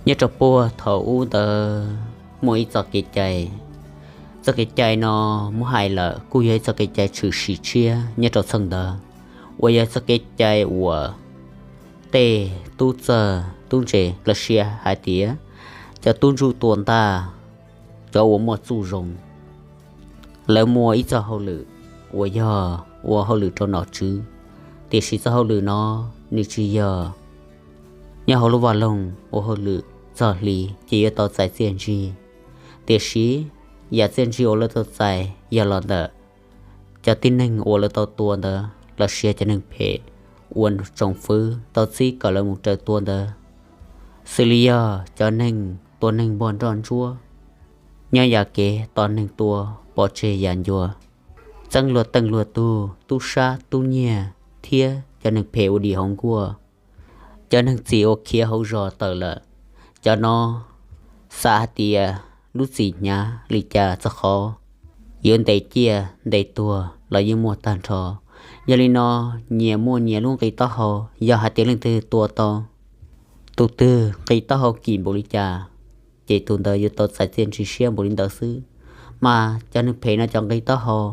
Nyob rau puag thaum ub ntawd muaj ib txoj kev cai. Txoj kev cai no muab hais lawm kuj yog ib txoj kev cai tshwm sim tshiab nyob rau txheej ntawd, uas yog txoj kev cai uas tej tub txawj tub ntse los sis hais tias cov tub ntsuj tua ntaj, cov uas muaj txuj zoo, lawv muaj ib txoj hauj lwm uas yog ua hauj lwm rau nom tswv. Tiam sis txoj hauj lwm no nws tsis yog nyob hauv lub vaj loog ua hauj lwm txog hli ces yuav tau txais txiaj ntsig. Tiam sis yam txiaj ntsig uas lawv tau txais yog los ntawm cov tib neeg uas lawv tau tua ntawd los sis cov neeg phem uas tsoom fwv tau txib kom lawv mus raws tua ntawd, xws li yog cov neeg tua neeg npog nroj ntsuab, nyob yav kev tos neeg tua pov tseg yam ncua, txeeb luag teej luag tug, tub sab tub nyiag thiab cov neeg phem ua dim hauv nkuaj, cov neeg txim uas khiav hauv zos tawm lawm. Cov no xav hais tias lub txim hnyav li cas txog qhov yuav ntes ciaj ntes tuag los yeej muaj tag nrho. Yog li no, nyias muaj nyias lub nqi taub hau, yog hais tias leej twg tua tau tus twg nqi taub hau kim npaum li cas, ces tus ntawd yuav tau txais txiaj ntsig siab npaum li ntawd xwb. Mas cov neeg phem no cov nqi taub hau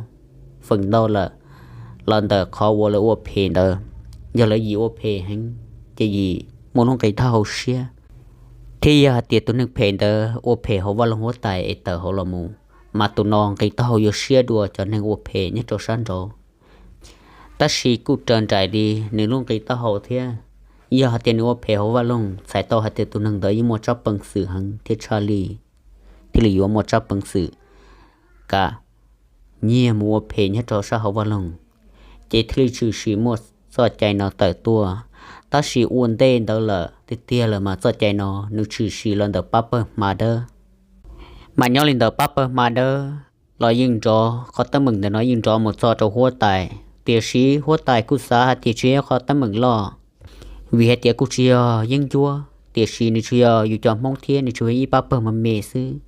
feem ntau lawm los ntawm qhov uas lawv ua phem ntawd. Yog lawv yim ua phem heev ces yim muaj lub nqi taub hau siab, thiab yog hais tias tus neeg phem ntawd ua phem hauv vaj loog huab tais es tawm hauv los mus, mas tus no nqi taub hau yuav siab dua cov neeg ua phem nyob rau sab nraud. Tab sis kuj raws nraim li nws lub nqi taub hau thiab. Yog hais tias nws ua phem hauv vaj loog, txhais tau hais tias tus neeg ntawd yeej muaj tsab peev xwm heev thiab tshaj lij, thiaj li yuav muaj tsab peev xwm kam nyiag mus ua phem nyob rau sab hauv vaj loog, ces thiaj li tshwm sim muaj txoj cai no tawm tuaj. Tab sis ua ntej ntawd lawm tiag tiag lawm mas txoj cai no nws tshwm sim los ntawm pab pawg hma dawb. Mas nyob li ntawm pab pawg hma dawb los yeej nrov, qhov teeb meem ntawm no yeej nrov mus txog rau huab tais. Tiam sis huab tais kuj xav hais tias tsis yog qhov teeb meem loj, vim hais tias kuj tsis yog yeeb ncuab, tiam sis nws tsuas yog yus cov Hmoob thiab nws tsuas yog ib pab pawg me me xwb.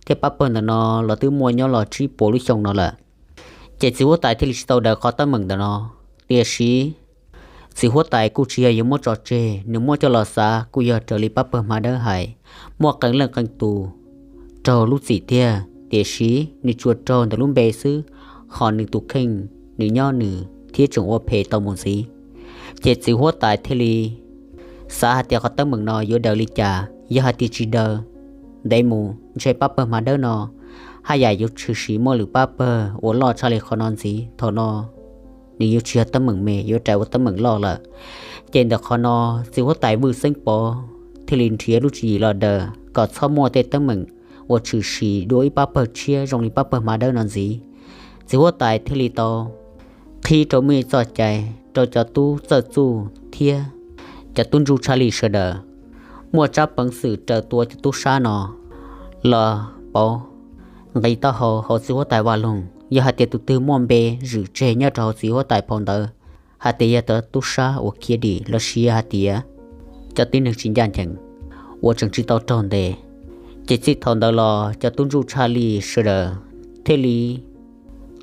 Thiab pab pawg ntawm no los twb muaj nyob los tsib puas lub xyoo no lawm. Ces txiv huab tais thiaj li tsis tau daws qhov teeb meem ntawm no. Tiam sis txiv huab tais kuj tsis yog yuav muab tso tseg, nws muab coj los xav kuj yog raws li pab pawg hma dawb hais, muaj qee leej qee tus raug lub txim tiag, tiam sis nws tsuas raug ntawm lub npe xwb, ho nws tus kheej nws nyob nws thiab tseem ua phem tau mus ntxiv. Ces txiv huab tais thiaj li xav hais tias qhov teeb meem no yuav daws li cas, yog hais tias tsis daws ntev mus ntshe pab pawg hma dawb no haj yam yuav tshwm sim muaj lwm pab pawg uas loj tshaj li qhov no ntxiv. Thaum no nws yuav tsis yog teeb meem me, yuav rais ua teeb meem loj lawm. Ces ntawm qhov no txiv huab tais Vwj Xeeb Pov thiaj li nrhiav lub tswv yim los daws kom txhob muaj tej teeb meem uas tshwm sim dua ib pab pawg tshiab zoo li pab pawg hma dawb no ntxiv. Txiv huab tais thiaj li tau qhib rau muaj ib txoj cai rau cov tub txawj txuj thiab cov tub ntsuj tshaj lij sawv daws muaj tsab peev xwm raws tua cov tub sab no los pauv nqi taub hau hauv txiv huab tais vaj loog. Yog hais tias tus twg muaj npe zwm tseg nyob rau hauv txiv huab tais phau ntawv hais tias yog cov tub sab uas khiav dim los sis hais tias cov tib neeg tsis ncaj ncees uas tseem tsis tau raug ntes, ces txij thaum ntawd los cov tub ntsuj tshaj lij sawv daws thiaj li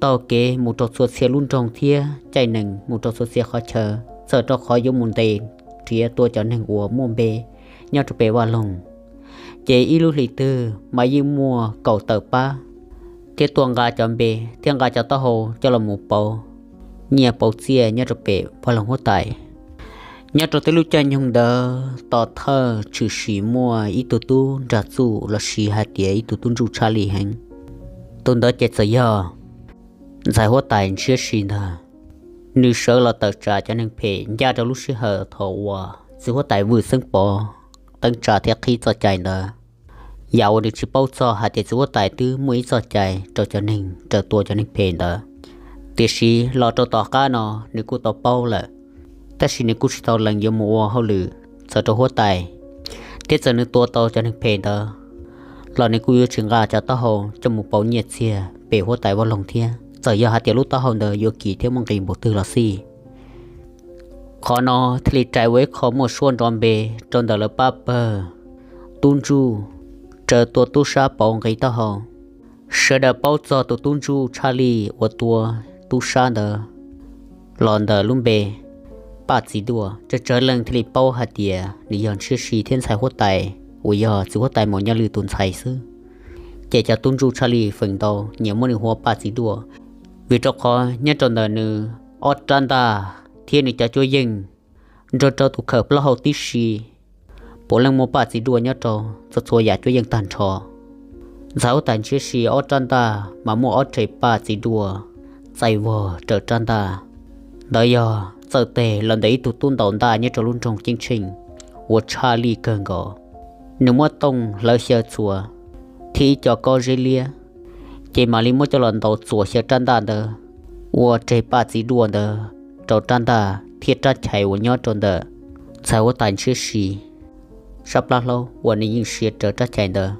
taug kev mus rau txhua txhia lub nroog thiab caij nees mus rau txhua txhia qhov chaw, txawm rau qhov yuav mus ntes nrhiav tua cov neeg uas muaj npe nyob rau pem vaj loog. Ces ib lub hlis twg mas yeej muaj kaum tawm pab thiab tuaj nqa cov npe thiab nqa cov taub hau coj los mus pauv nyiaj pauv txiaj nyob rau pem vaj loog huab tais. Nyob rau tej lub caij nyoog ntawd tom thawj tshwm sim muaj ib tug tub nrag txuj los sis hais tias ib tug tub ntsuj tshaj lij heev. Tus ntawd ces txawm yog ntxhais huab tais Ntshiab Si ntag. Nws sawv los tawm tsam cov neeg phem ncaj rau lub sij hawm thaum uas txiv huab tais Vwj Xeeb Pov teeb tsa thiab qhib txoj cai ntawd. Yam uas nws tsis paub txog hais tias txiv huab tais twb muaj ib txoj cai rau cov neeg raws tua cov neeg phem ntawd. Tiam sis los rau tom qab no nws kuj tau paub lawm, tab sis nws kuj tsis tau lees yuav mus ua hauj lwm txawv rau huab tais. Thiab txawm nws tua tau cov neeg phem ntawd los nws kuj yuav tsis nqa cov taub hau coj mus pauv nyiaj txiag pem huab tais vaj loog thiab, txawm yog hais tias lub taub hau ntawd yuav kim thiab muaj nqis npaum twg los xij. Qhov no thiaj li rais ua ib qho muaj suab nrov npe rau ntawm lawv pab pawg tub ntsuj raws tua tub sab pauv nqi taub hau. Sawv daws paub txog tus tub ntsuj tshaj lij uas tua tub sab ntawd los ntawm lub npe Paj Txiv Duaj, tsawg tsawg leej thiaj li paub hais tias nws yog Ntshiab Si thiab ntxhais huab tais uas yog txiv huab tais Maum Nyob Lwm tus ntxhais xwb. Ces cov tub ntsuj tshaj lij feem ntau nyiam muab nws hu ua Paj Txiv Duaj, vim rau qhov nyob rau ntawm nws ob rab ntaj thiab nws cov cuab yeej nrog rau tus khaws plaub hau tib si, puav leej muaj Paj Txiv Duaj nyob rau txhua txhua yam cuab yeej tag nrho. Ntxhais huab tais Ntshiab Si ob rab ntaj mas muaj ob reg Paj Txiv Duaj txais vog raws rab ntaj. Ntawd yog txawj tes los ntawm ib tug tub ntaus ntaj nyob rau lub nroog Ceeb Tsheej uas tshaj lij kawg nkaus. Nws muab tooj hlawv xyaw txhua thiab ib co kob zeb liab, ces mam li muab coj los ntaus txuas xyaw rab ntaj ntawd ua reg Paj Txiv Duaj ntawd rau rab ntaj thiab rab chais uas nyob rau ntawm ntxhais huab tais Ntshiab Si sab plab hlaub uas nws yeej siav rawv rab chais ntawd.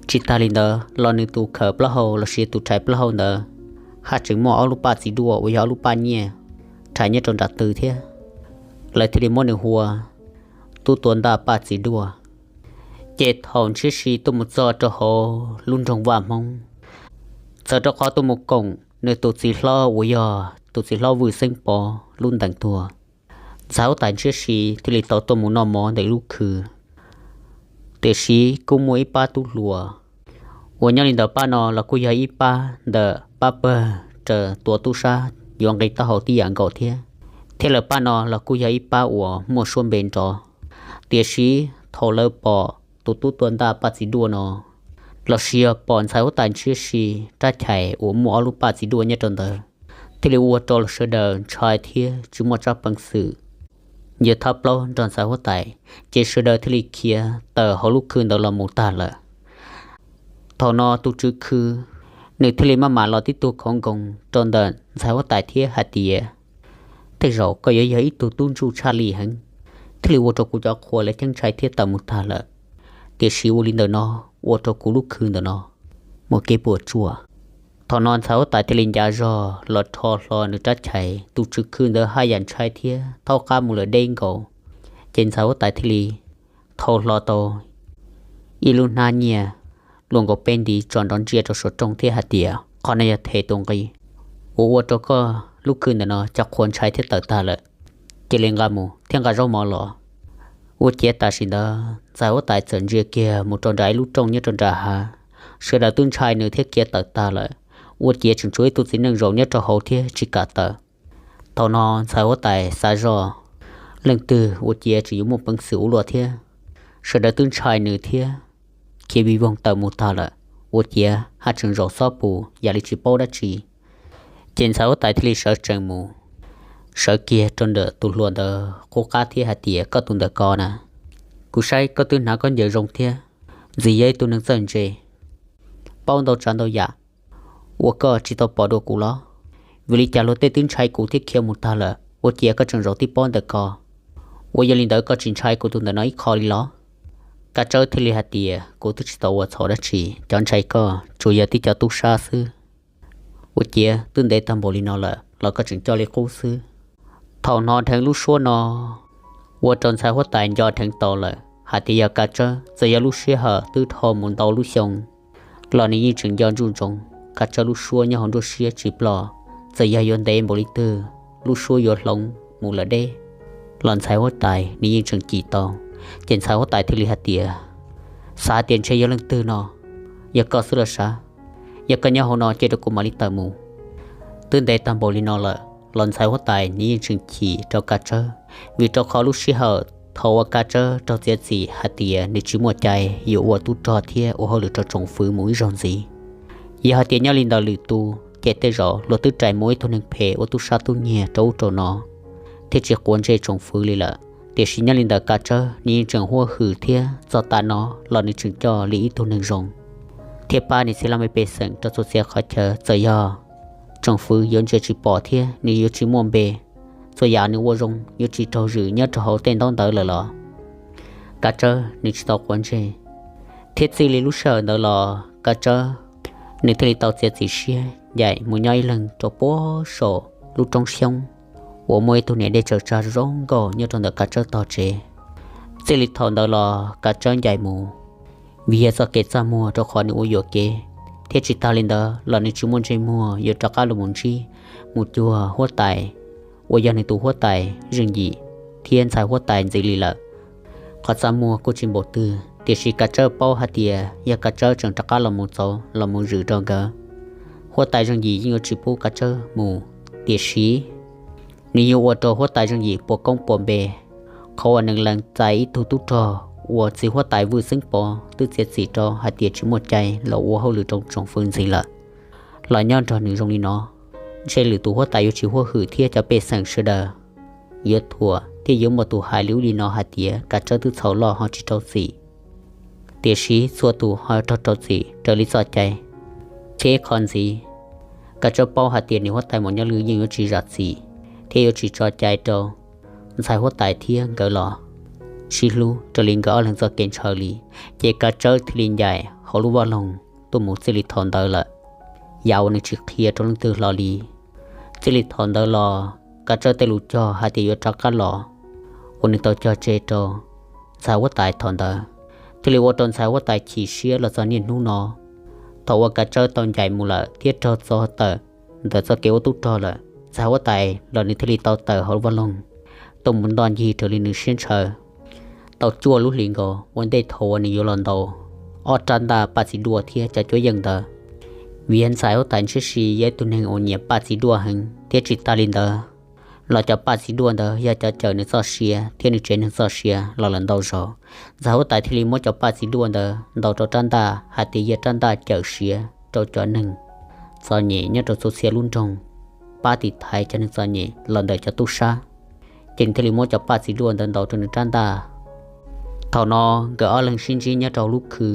Tsis tas li ntawd los nws tus khaws plaub hau lossis tus rhais plaub hau ntawd haj tseem muaj ob lub Paj Txiv Duaj uas yog ob lub paj nyiaj rhais nyob rau nram tw thiab. Lawv thiaj li muab nws hu ua tub tua ntaj Paj Txiv Duaj. Ces thaum Ntshiab Si tuaj mus txog rau hauv lub nroog Vaj Hmoob, txawm rau qhov tuaj mus koom nws tus txiv hlob uas yog tus txiv hlob Vwj Xeeb Pov lub ntees tuag, ntxhais huab tais Ntshiab Si thiaj li tau tuaj mus noj mov ntawm lub khw. Tiam sis kuj muaj ib pab tub hluas uas nyob li ntawm pab no los kuj yog ib pab ntawm pab pawg raws tua tub sab yuav nqi taub hau tib yam nkaus thiab, thiab lawv pab no los kuj yog ib pab uas muaj suab npe nrov. Tiam sis thaum lawv pom tus tub tua ntaj Paj Txiv Duaj no, lossis yog pom ntxhais huab tais Ntshiab Si rab chais uas muaj ob lub Paj Txiv Duaj nyob rau ntawd, thiaj li ua rau sawv daws ntshai thiab tsis muaj tsab peev xwm yuav thab plaub nrog ntxhais huab tais, ces sawv daws thiaj li khiav tawm hauv lub khw ntawd los mus tag lawm. Thaum no tus tswv khw nws thiaj li maj mam los tib tug khoov nkoos rau ntawm ntxhais huab tais thiab hais tias, tej zaum koj yuav yog ib tug tub ntsuj tshaj lij heev, thiaj li ua rau kuv cov qhua lawv ceeb ntshai thiab tawm mus tag lawm. Tiam sis ua li ntawm no ua rau kuv lub khw ntawm no muaj kev puas tsuaj. Thaum no ntxhais huab tais thiaj li ncav zog los rho hlo nws rab chais, tus tswv khw ntawd haj yam ntshai thiab thaub qab mus lawm deb nkaus. Ces ntxhais huab tais thiaj li thau hlo tau ib lub hnab nyiaj luaj nkaus peb ntiv tso nrov ntsia rau saum rooj thiab hais tias, qhov no yog them tus nqi uas ua rau koj lub khw ntawm no cov qhua ntshai thiab tawm tag lawm. Cia li nqa mus thiab nqa zaub mov los. Ua ciav tam sim ntawd ntxhais huab tais txawm ntsia kiag mus rau nram ib lub rooj nyob rau nram hav, sawv daws twb ntshai nws thiab khiav tawm tag lawm. Ua ciav tseem tshuav ib tug txiv neej zaum nyob rau hauv thiab tsis kam tawm. Thaum no ntxhais huab tais xav zoj, leej twg ua ciav tseem yuav muaj peev xwm ua luaj thiab. Sawv daws twb ntshai nws thiab khiav vij voog tawm mus tag lawm, ua ciav haj tseem zaum xob pus yam li tsis paub dab tsi. Ces ntxhais huab tais thiaj li sawv tsees mus, sawv kiag rau ntawm tus hluas ntawd qub qab thiab hais tias, koj tus ntawm ko na, kuv saib koj twb hnav khaub ncaws zoo thiab, ntxim yog ib tug neeg txawj ntse, paub ntau tsav ntau yam, ua koj tsis tau pom dua kuv los? Vim li cas luag tej twb ntshai kuv thiab khiav mus tag lawm, ua ciav koj tseem zaum tib pob ntawm ko? Ua yog li ntawd koj tsis ntshai kuv tus ntawm no ib qho li los? Kab Tsawb thiaj li hais tias, kuv twb tsis tau ua txhaum dab tsi, cov ntshai koj tsuas yog tib co tub sab xwb. Ua ciav twb ntev tag npaum li no lawm los koj tseem coj li qub xwb. Thaum hnov dheev lub suab no, ua rau ntxhais huab tais nco dheev tau lawm hais tias yog Kab Tsawb. Txawm yog lub sij hawm twb dhau mus ntau lub xyoo los nws yeej tseem nco ntsoov ntsoov Kab Tsawb lub suab nyob hauv nruab siab tsis ploj. Txawm yog yuav ntev npaum li twg, lub suab yuav hloov mus lawm deb los ntxhais huab tais nws yeej tseem cim tau. Ces ntxhais huab tais thiaj li hais tias, xav hais tias ntshe yog leej twg no, yog koj xwb los sav? Yog koj nyob hauv no cia rau kuv mam li tawm mus. Twb ntev tag npaum li no lawm los ntxhais huab tais nws yeej tseem chim rau Kab Tsawb, vim rau qhov lub sij hawm thaum uas Kab Tsawb raug txiav txim hais tias nws tsis muaj cai yuav ua tub rog thiab ua hauj lwm rau tsoom fwv mus ib zaug ntxiv. Yog hais tias nyob li ntawd lwm tus ces tej zaum luag twb rais mus ib tug neeg phem ua tub sab tub nyiag rau ub rau no thiab tsis quav ntsej tsoom fwv li lawm. Tiam sis nyob li ntawd Kab Tsawb nws yeej tseem huab hwm thiab txog tav no los nws tseem coj li ib tug neeg zoo thiab pab niam txiv laj mej pej xeem rau txhua txhia qhov chaw. Txawm yog tsoom fwv yuav ntsia tsis pom thiab nws yuav tsis muaj npe, txhua yam nws ua zoo yuav tsis raug zwm nyob rau hauv tej ntaub ntawv lawm los Kab Tsawb nws tsis tau quav ntsej. Thiab txij li lub sij hawm ntawd los Kab Tsawb nws thiaj li tau txiav txim siab ncaim mus nyob ib leeg rau puag saum lub roob xyoob uas muaj ib tug niam dej tsaws tsag zoo nkauj nyob rau ntawm Kab Tsawb tog tsev. Txij li thaum ntawd los Kab Tsawb ncaim mus vim yog txoj kev txaj muag rau qhov nws ua yuam kev, thiab tsis tas li ntawd los nws tsis muaj ntsej muag yuav rov qab los mus ntsib mus cuag huab tais uas yog nws tus huab tais zeej yim thiab ntxhais huab tais ntxiv li lawm. Qhov txaj muag kuj tsis npaum twg, Tiam sis Kav Tsawb paub hais tias yog Kav Tsawb tseem rov qab los mus txov los mus zwm rau nkawd, huab tais Zoo Yim yeej yuav tsis pub Kav Tsawb mus. Tiam sis nws yuav ua rau huab tais Zoo Yim puas koob puas npe, qhov uas nws lees txais ib tug tub rog uas txiv huab tais Vwj Xeeb Pov twb txiav txim rau hais tias tsis muaj cai los ua hauj lwm rau tsoom fwv ntxiv lawm. Los nyob nrog nws zoo li no, ntshe lwm tus huab tais yuav tsis huab hwm thiab cov pej xeem sawv daws yuav thuam thiab yuav muaj tus hais li ub li no hais tias Kav Tsawb twb txhaum loj ho tsis rau txim. Tiam sis txhua tus ho raug rau txim raws li txoj cai. Thiab qhov ntxiv, Kav Tsawb paub hais tias nws huab tais Maum Nyob Lwm yeej yuav tsis zam txim thiab yuav tsis tso cai rau ntxhais huab tais thiab nkawd los sib hlub raws li nkawd ob leeg txoj kev ntshaw li. Ces Kav Tsawb thiaj li ncaim hauv lub vaj loog tuaj mus txij li thaum ntawd lawm. Yam uas nws tsis qhia rau leej twg hlo li. Txij li thaum ntawd los Kav Tsawb tej lus cog hais tias yuav rov qab los uas nws tau cog tseg rau ntxhais huab tais thaum ntawd, thiaj li ua rau ntxhais huab tais chim siab los txog niaj hnub no. Thaum uas Kav Tsawb tau ncaim mus lawm thiab raug txo tawm ntawm txoj kev ua tub rog lawm, ntxhais huab tais los nws thiaj li tau tawm hauv lub vaj loog tuaj mus ntoj ncig raws li nws siab ntshaw. Tau cuaj lub hlis nkaus ua ntej thaum uas nws yuav los ntaus ob rab ntaj paj txiv duaj thiab cov cuab yeej ntawd, vim yog ntxhais huab tais ntshiab si yog ib tug neeg uas nyiam paj txiv duaj heev thiab tsis tas li ntawd los cov paj txiv duaj ntawd yog cov cawm nws txoj sia thiab nws tsev neeg txoj sia los lawm ntau zaus. Ntxhais huab tais thiaj li muab cov paj txiv duaj ntawd ntaus rau rab ntaj hais tias yog rab ntaj cawm siav rau cov neeg txom nyem nyob rau txhua txhia lub nroog, pab tiv thaiv cov neeg txom nyem los ntawm cov tub sab. Ces nws thiaj li muab cov paj txiv duaj ntawd ntaus rau nws rab ntaj. Thaum no nkawd ob leeg sib ntsib nyob rau lub khw,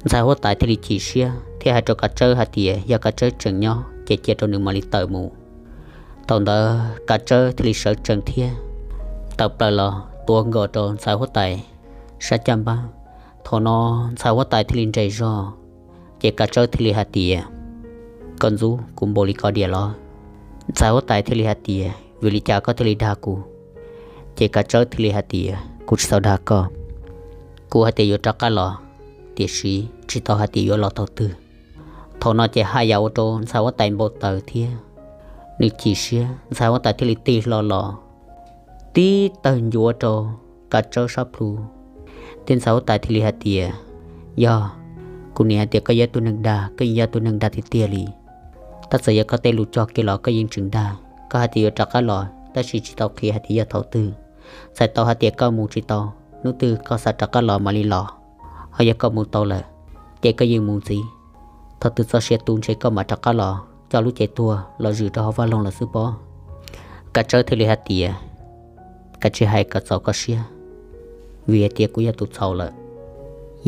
ntxhais huab tais thiaj li chim siab thiab hais rau Kav Tsawb hais tias yog Kav Tsawb tseem nyob ces cia rau nws mam li tawm mus. Thaum ntawd Kav Tsawb thiaj li sawv tsees thiab tawm plaws los tuav nkaus rau ntxhais huab tais sab caj npab. Thaum no ntxhais huab tais thiaj li nres zog, ces Kav Tsawb thiaj li hais tias, koj ntxub kuv npaum li ko diam los? Ntxhais huab tais thiaj li hais tias, vim li cas koj thiaj li dag kuv? Ces Kav Tsawb thiaj li hais tias, kuv tsis tau dag koj. Kuv hais tias yuav rov qab los, tiam sis tsis tau hais tias yuav los thaum twg. Thaum no ces haj yam ua rau ntxhais huab tais npau taws thiab nws chim siab, ntxhais huab tais thiaj li tig hlo los tib tawg ncuav rau Kav Tsawb sab plhu. Thiab ntxhais huab tais thiaj li hais tias, yog, kuv nim hais tias koj yog tus neeg dag, koj yeej yog tus neeg dag tiag tiag li. Tab txawm yog koj tej lus cog kiag los koj yeej tseem dag. Koj hais tias yuav rov qab los tab sis tsis tau qhia hais tias yog thaum twg. Txhais tau hais tias koj mus tsis tau, hnub twg koj xav rov qab los mam li los. Ho yog koj mus tau lawm, ces koj yeej mus ntxiv. Thaum twg txoj sia tu ntshe koj mam rov qab los coj lub cev tuag los zwm rau hauv vaj loog lawm xwb pob. Kav Tsawb thiaj li hais tias, koj tsis hais kom txaus koj siab, vim hais tias kuv yog tus txhaum lawm.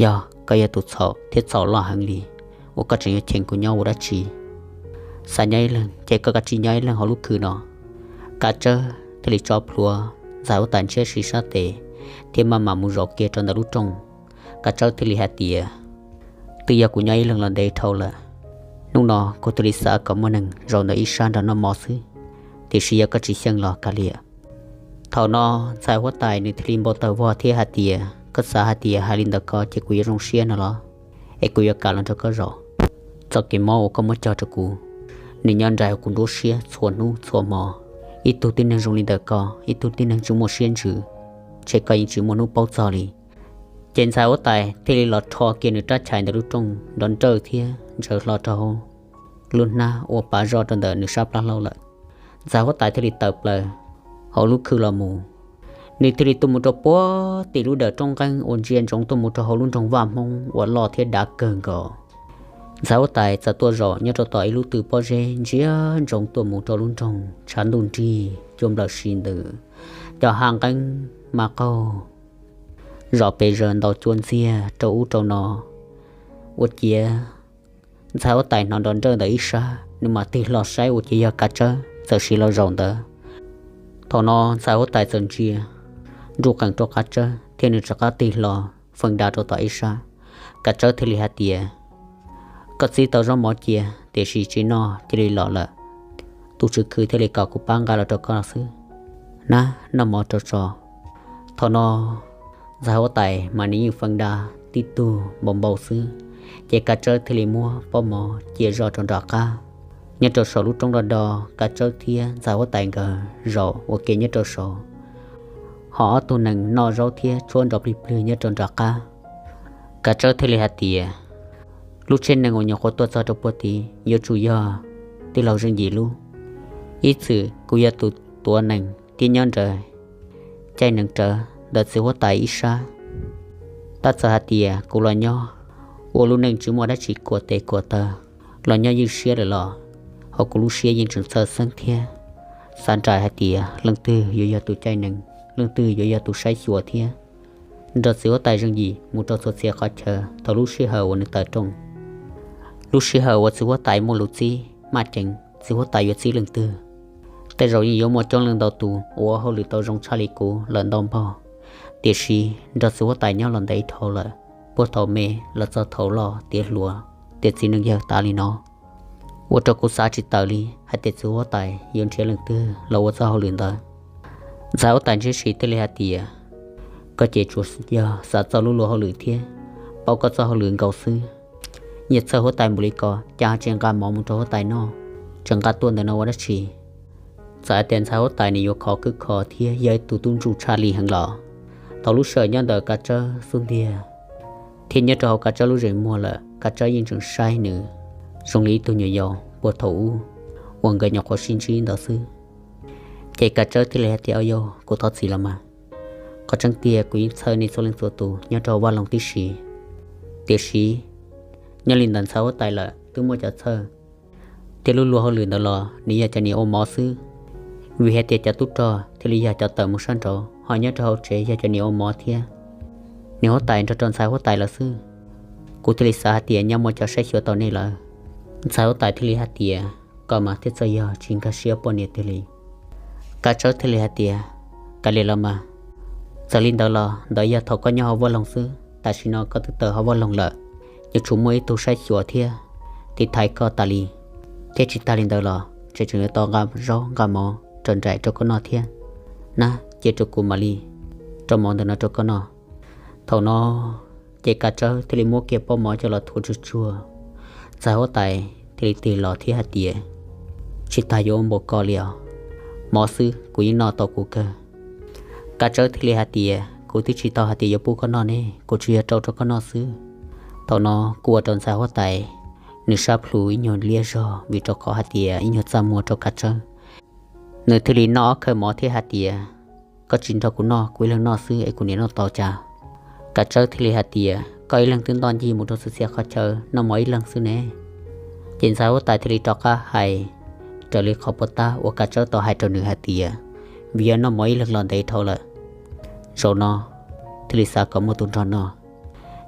Yog, koj yog tus txhaum thiab txhaum loj heev li, uas koj tseem yuav cheem kuv nyob ua dab tsi? Xav nyob ib leeg ces koj kav tsij nyob ib leeg hauv lub khw no. Kav Tsawb thiaj li tso plhuav ntxhais huab tais ntshiab si sab tes thiab maj mam mus zaum kiag rau ntawm lub rooj. Kav Tsawb thiaj li hais tias, twb yog kuv nyob ib leeg los ntev dhau lawm, hnub no kuv thiaj li xav kom muaj neeg zaum ntawm ib sab nrog noj mov xwb, tiam sis yog koj tsis xyeej los kav liam. Thaum no ntxhais huab tais nws thiaj li npau taws vog thiab hais tias, koj xav hais tias hais li ntawm ko ces kuv yuav zoo siab no los? Es kuv yuav kam los nrog koj zaum. Txoj kev mob uas koj muab cog rau kuv, nws nyob nraim kuv nruab siab txhua hnub txhua hmo. Ib tug tib neeg zoo li ntawm ko, ib tug tib neeg tsis muaj siab ntsws, ntshe koj yeej tsis muaj hnub paub txog li. Ces ntxhais huab tais thiaj li los rho kiag nws rab chais ntawm lub rooj nrov nrawj thiab ntsaws hlo rau hauv lub hnab uas pav zoj rau ntawm nws sab plab hlaub lawm. Ntxhais huab tais thiaj li tawm plaws hauv lub khw los mus. Nws thiaj li tuaj mus rau puag tim lub dawm rooj nqeeb uas ntsia ntsoov tuaj mus rau hauv lub nroog vaj Hmoob uas loj thiab dav kawg nkaus. Ntxhais huab tais txawm tuaj zaum nyob rau tom ib lub tw pob zeb ntsia ntsoov tuaj mus rau lub nroog tshav ntuj nrig cua nplawm si ntws, cov hav nqeeb mas qaug zom pes zaws ntaus cua ntxiag rau ub rau no. Ua ciav ntxhais huab tais hnov nrov nrawj ntawm ib sab, nws mam tig hlo saib ua ciav yog Kav Tsawb txawm sim los zaum ntawd. Thaum no ntxhais huab tais txawm ntsia nruj qees rau Kav Tsawb thiab nws rov qab tig hlo feej da rau tom ib sab. Kav Tsawb thiaj li hais tias, koj txib tau zaub mov cia tiam sis tsis noj cia li los lawm. Tus tswv khw thiaj li kom kuv pab nqa los rau koj xwb. Nab, noj mov rau tso. Thaum no ntxhais huab tais mas nws yeej feej da tib tug npau npau xwb, ces Kav Tsawb thiaj li muab pob mov cia zoj rau nram qab. Nyob rau saum lub roob do do, Kav Tsawb thiab ntxhais huab tais nkawd zaum ua ke nyob rau saud, ho ob tug nees noj zaub thiab tshuab nrov plig plig nyob rau nram qab. Kav Tsawb thiaj li hais tias, lub tsheb nees uas nyuam qhuav tuaj txog rau puag tid yuav tsum yog tij laug Zeej Yim lub. Ib txwm kuv yog tus tuav nees thiab nyob nrawm caij nees rawv ntawm txiv huab tais ib sab. Tab txawm hais tias kuv los nyob ua lub neej tsis muaj dab tsi kuam tes kuam taw, los nyob ywj siab lawm los, hos kuv lub siab yeej tseem txhawj xeeb thiab xav nraim hais tias leej twg yuav yog tus caij nees, leej twg yuav yog tus saib xyuas thiab nrog txiv huab tais Zeej Yim mus rau txhua txhia qhov chaw thaum lub sij hawm uas nws tawm rooj. Lub sij hawm uas txiv huab tais muaj lus txib maj ceev, txiv huab tais yuav txib leej twg, tej zaum yeej yuav muaj coob leej ntau tus ua hauj lwm tau zoo tshaj li kuv lawm ntau npaug. Tiam sis nrog txiv huab tais nyob los ntev dhau lawm, puag thaum me los txog thaum loj tiav hluas, tiav txiv neej yawg tas li no, ua rau kuv xav tsis tawm li hais tias txiv huab tais yuav nrhiav leej twg los ua txoj hauj lwm ntawd. Ntxhais huab tais ntsib si thiaj li hais tias, koj ces tsuas yog xav txog lub luag hauj lwm thiab paub koj txoj hauj lwm nkaus xwb. Yog txhawj huab tais npaum li ko cas tsis nqa mov mus rau huab tais noj, tseem nqa tuaj ntawm no ua dab tsi? Txawm hais tias ntxhais huab tais nws yuav khov khwb kho thiab yog ib tug tub ntsuj tshaj li heev los, thaum lub sij hawm nyob ntawm Kav Tsawb xub ntiag thiab nyob rau hauv Kav Tsawb lub zeem muag lawm, Kav Tsawb yeej tseem saib nws zoo li ib tug nyuam yaus puag thaum ub uas nkawd nyuam qhuav sib ntsib ntawd xwb. Ces Kav Tsawb thiaj li hais tias, au yau, kuv thov txim los mas. Qhov tseeb tiag kuv yeej txhawj nej txhua leej txhua tus nyob rau hauv vaj loog tib si. Tiam sis nyob li ntawm ntxhais huab tais lawm twb muaj cov txhawj, thiab lub luag hauj lwm ntawd los nws yog cov niam ua mov xwb, vim hais tias cov tub rog thiaj li yog cov tawm mus sab nraud, ho nyob rau hauv tsev yog cov niam ua mov thiab. Niam huab tais nrog rau ntxhais huab tais lawm xwb, kuv thiaj li xav hais tias nyaj muaj cov saib xyuas tau nej lawm. Ntxhais huab tais thiaj li hais tias, koj mas thiaj txawj yog tsis nkag siab poj niam tiag li. Kav Tsawb thiaj li hais tias, kav liam los mas. Txawm li ntawd los ntawd yog thaum koj nyob hauv vaj loog xwb, tam sim no koj twb tawm hauv vaj loog lawm, yuav tsum muaj ib tug saib xyuas thiab tiv thaiv koj tas li. Thiab tsis tas li ntawd los tseem tseem yuav tau nqa zaub nqa mov rau nraim rau koj noj thiab. Nab, cia rau kuv mam li rau mov ntawm no rau koj noj. Thaum no ces Kav Tsawb thiaj li muab kiag pob mov coj los thuav tsuag tsuag. Ntxhais huab tais thiaj li tig los thiab hais tias, tsis tas yuav ua npaum ko li os, mov xwb kuv yeej noj tau kuv kawg. Kav Tsawb thiaj li hais tias, kuv twb tsis tau hais tias yuav pub koj noj ne, kuv tsuas yog rau rau koj noj xwb. Thaum no kuj ua rau ntxhais huab tais nws sab plhu ib nyuag liab zog vim rau qhov hais tias ib nyuag txaj muag rau Kav Tsawb. Nws thiaj li noj ob khawm mov thiab hais tias, koj tsis nrog kuv noj, kuv ib leeg noj xwb es kuv niam noj tau cas? Kav Tsawb thiaj li hais tias, koj ib leeg twb ntoj ncig mus rau txhua txhia qhov chaw noj mov ib leeg xwb ne. Ces ntxhais huab tais thiaj li rov qab hais raws li qhov puas tab uas Kav Tsawb tau hais rau nws hais tias, vim yog noj mov ib leeg los ntev dhau lawm, zaum no thiaj li xav kom muaj tus nrog noj.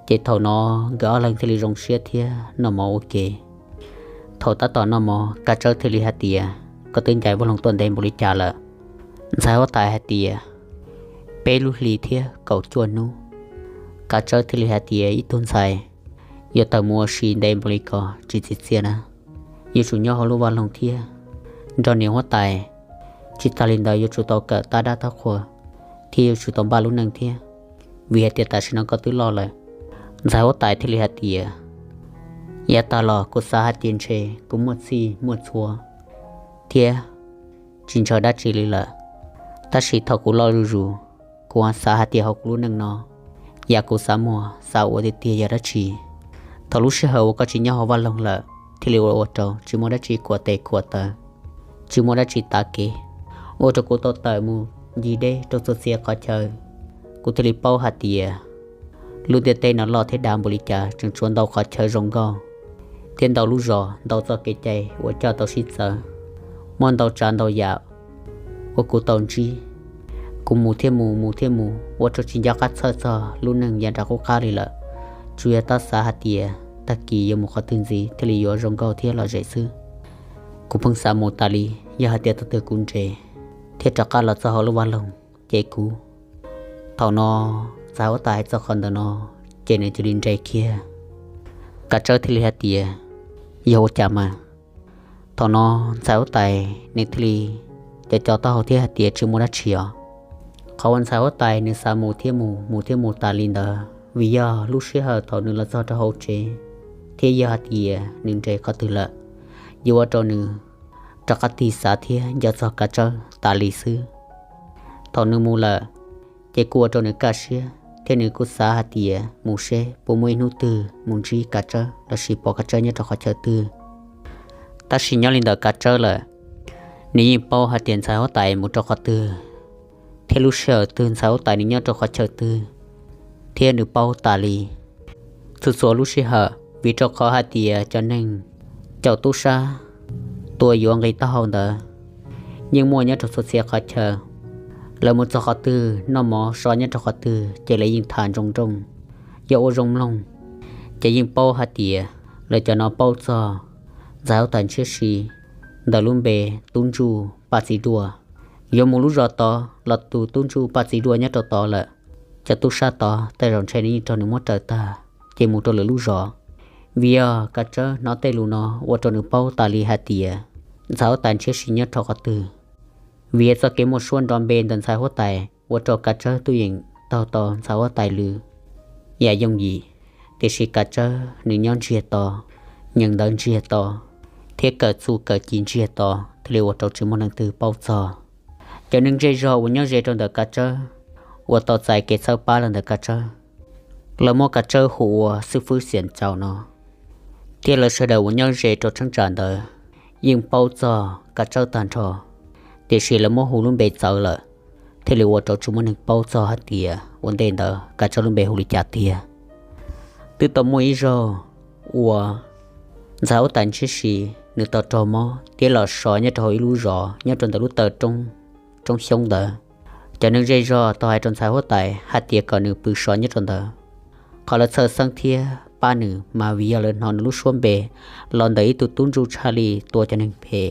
Ces thaum no nkawd ob leeg thiaj li zoo siab thiab noj mov ua ke. Thaum tab tom noj mov Kav Tsawb thiaj li hais tias, koj twb ncaim vaj loog tuaj ntev npaum li cas lawm? Ntxhais huab tais hais tias, peb lub hli thiab kaum cuaj hnub. Kav Tsawb thiaj li hais tias, ib tug ntxhais yuav tawm mus ua si ntev npaum li ko tsis txi txiaj na, yuav tsum nyob hauv lub vaj loog thiab nrog niam huab tais. Tsis tas li ntawd yuav tsum tau kawm tab dab tab qhua thiab yuav tsum tau npaj lub neej thiab, vim hais tias tam sim no koj twb loj lawm. Ntxhais huab tais thiaj li hais tias, yav tag los kuv xav hais tias ntshe kuv muaj txhij muaj txhua thiab tsis ntshaw dab tsi li lawm, tab sis thaum kuv loj zuj zus, kuv xav hais tias hauv kuv lub neej no, yam kuv xav muag xav ua tiag tiag yog dab tsi? Thaum lub sij hawm uas koj tsis nyob hauv vaj loog lawm thiaj li ua ua rau tsis muaj dab tsi khuam tes khuam taw, tsis muaj dab tsi tav kev, ua rau kuv tau tawm mus ncig deb rau txhua txhia qhov chaw. Kuv thiaj li paub hais tias lub ntiaj teb no loj thiab dav npaum li cas, tseem tshuav ntau qhov chaw zoo nkauj thiab ntau lub zos ntau txoj kev cai uas coj tau sib txawv, muaj ntau tsav ntau yam uas kuv tau ntsib. Kuv mus thiab mus, mus thiab mus, ua rau tsis nco qab txhawj txog lub neej yav nram qub qab li lawm. Tsuas yog tab xav hais tias tag kis yuav mus qhov twg ntxiv thiaj li yuav zoo nkauj thiab lom zem xwb. Kuv pheej xav mus tas li, yog hais tias thaum twg kuv nres thiab rov qab los txog hauv lub vaj loog, ces kuv... Thaum no ntxhais huab tais hais txog qhov ntawd no, ces nws cia li nres kiag. Kav Tsawb thiaj li hais tias, yog ua cas mas? Thaum no ntxhais huab tais nws thiaj li co co taub hau thiab hais tias, tsis muaj dab tsi os. Qhov uas ntxhais huab tais nws xav mus thiab mus, mus thiab mus tas li ntawd vim yog lub sij hawm thaum nws los txog rau hauv tsev, thiab yog hais tias nws nres qhov twg lawm, yuav ua rau nws rov qab tig xav thiab nco txog Kav Tsawb tas li xwb. Thaum nws mus lawm, ces kuj ua rau nws kaj siab thiab nws kuj xav hais tias mus seb puas muaj ib hnub twg mus ntsib Kav Tsawb lossis pom Kav Tsawb nyob rau qhov chaw twg. Tab sis nyob li ntawm Kav Tsawb lawm, nws yeej paub hais tias ntxhais huab tais mus rau qhov twg, thiab lub sij hawm twg ntxhais huab tais nws nyob rau qhov chaw twg, thiab nws paub tas li txhua txhua lub sij hawm, vim rau qhov hais tias cov neeg caum tub sab tua yuav nqi taub hau ntawd yeej muaj nyob rau txhua txhia qhov chaw. Lawv mus txog qhov twg, noj mov so nyob rau qhov twg ces lawv yeej tham nroo nrooj, yog ua zoo mloog ces yeej paub hais tias lawv cov no paub txog ntxhais huab tais ntshiab si ntawm lub npe Tub Ntsuj Paj Txiv Duaj. Yuav mus lub zos tod los tus Tub Ntsuj Paj Txiv Duaj nyob rau tod lawm. Cov tub sab tod tej zaum ntshe nws yeej raug nws muab raws tag ces mus rau lwm lub zos. Vim yog Kav Tsawb hnov tej lus no ua rau nws paub tas li hais tias ntxhais huab tais ntshiab si nyob rau qhov twg. Vim yog txoj kev muaj suab nrov npe ntawm ntxhais huab tais ua rau Kav Tsawb twb yeej taug tau ntxhais huab tais lwm yam yooj yim, tiam sis Kav Tsawb nws nyob ntsiag to, nyeem ntawv ntsiag to, thiab kawm txuj kawm ci ntsiag to, thiaj li ua rau tsis muaj neeg twg paub txog. Cov neeg zej zog uas nyob ze rau ntawm Kav Tsawb uas tau txais kev txhawb pab los ntawm Kav Tsawb, lawv muab Kav Tsawb hu ua xib fwb Xiam Caum no, thiab lawv sawv daws uas nyob ze rau cheeb tsam ntawd yeej paub txog Kav Tsawb tag nrho, tiam sis lawv muab hu lub npe txawv lawm, thiaj li ua rau tsis muaj neeg paub txog hais tias ua ntej ntawd Kav Tsawb lub npe hu li cas tiag. Twb tau muaj ib zaug uas ntxhais huab tais ntshiab si nws tau raug mob thiab los so nyob rau hauv ib lub zos nyob rau ntawm lub taw roob xyoob ntawd. Cov neeg zej zog tau hais rau ntxhais huab tais hais tias kom nws pw so nyob rau ntawd, qhov lawv txhawj xeeb thiab pab nws mas vim yog lawv hnov nws lub suab npe los ntawm ib tug tub ntsuj tshaj li tua cov neeg phem,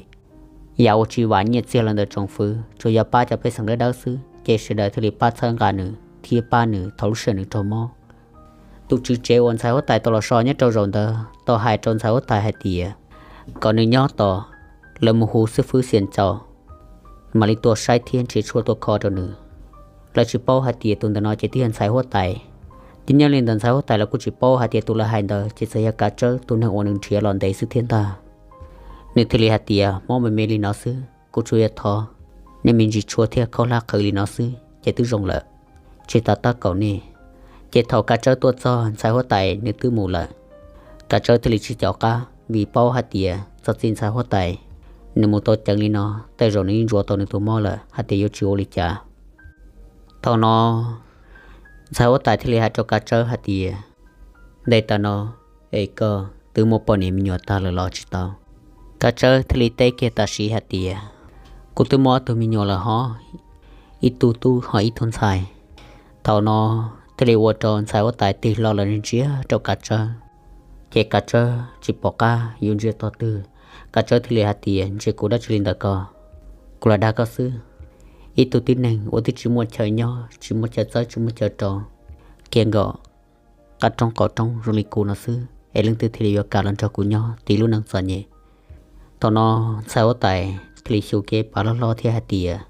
yam uas tsis vam nyiaj txiag los ntawm tsoom fwv, tsuas yog pab cov pej xeem dawb dawb xwb, ces sawv daws thiaj li pab txhawb nqa nws thiab pab nws thaum lub sij hawm nws raug mob. Tus tswv tsev uas ntxhais huab tais tau los so nyob rau zaum ntawd tau hais rau ntxhais huab tais hais tias kom nws nyob tos, lawv mus hu xib fwb Xiam Caum mam li tuaj saib thiab nrhiav tshuaj tuaj kho rau nws. Lawv tsis paub hais tias tus ntawm no ces twb yog ntxhais huab tais, thiab nyob li ntawm ntxhais huab tais lawv kuj tsis paub hais tias tus lawv hais ntawd ces txawm yog Kav Tsawb tus neeg uas nws nrhiav los ntev xwb thiab ntag. Nws thiaj li hais tias mob me me li no xwb, kuv tsuas yog thov nej me ntsis tshuaj thiab khaub hlab qhwv li no xwb ces twb zoo lawm, tsis tas tab kaum nej. Ces thaum Kav Tsawb tuaj txog ntxhais huab tais nws twb mus lawm. Kav Tsawb thiaj li tsis caum qab vim paub hais tias txog txij ntxhais huab tais nws mus tau ceev li no, tej zaum nws yeej ntsuas tau nws tus mob lawm hais tias yuav tsis ua li cas. Thaum no ntxhais huab tais thiaj li hais rau Kav Tsawb hais tias, nte tas no es koj twb muaj poj niam me nyuam tag lawm los tsis tau? Kav Tsawb thiaj li teb kiag tam sim hais tias, kuv twb muaj ob tug me nyuam lawm hov, ib tug tub ho ib tug ntxhais. Thaum no thiaj li ua rau ntxhais huab tais tig hlo los ntsia rau Kav Tsawb, ces Kav Tsawb tsis pom qab yuav ntsia tog twg. Kav Tsawb thiaj li hais tias, ntshe kuv dab tsi li ntawm ko, kuv los dag koj xwb. Ib tug tib neeg uas twb tsis muaj chaw nyob, tsis muaj chaw txawb, tsis muaj chaw rau, kiag nkaum qab roob qaum roob zoo li kuv no xwb es leej twg thiaj li yuav kam los nrog kuv nyob tiv lub neej txom nyem? Thaum no ntxhais huab tais thiaj li xyu kev pam loj hlob thiab hais tias,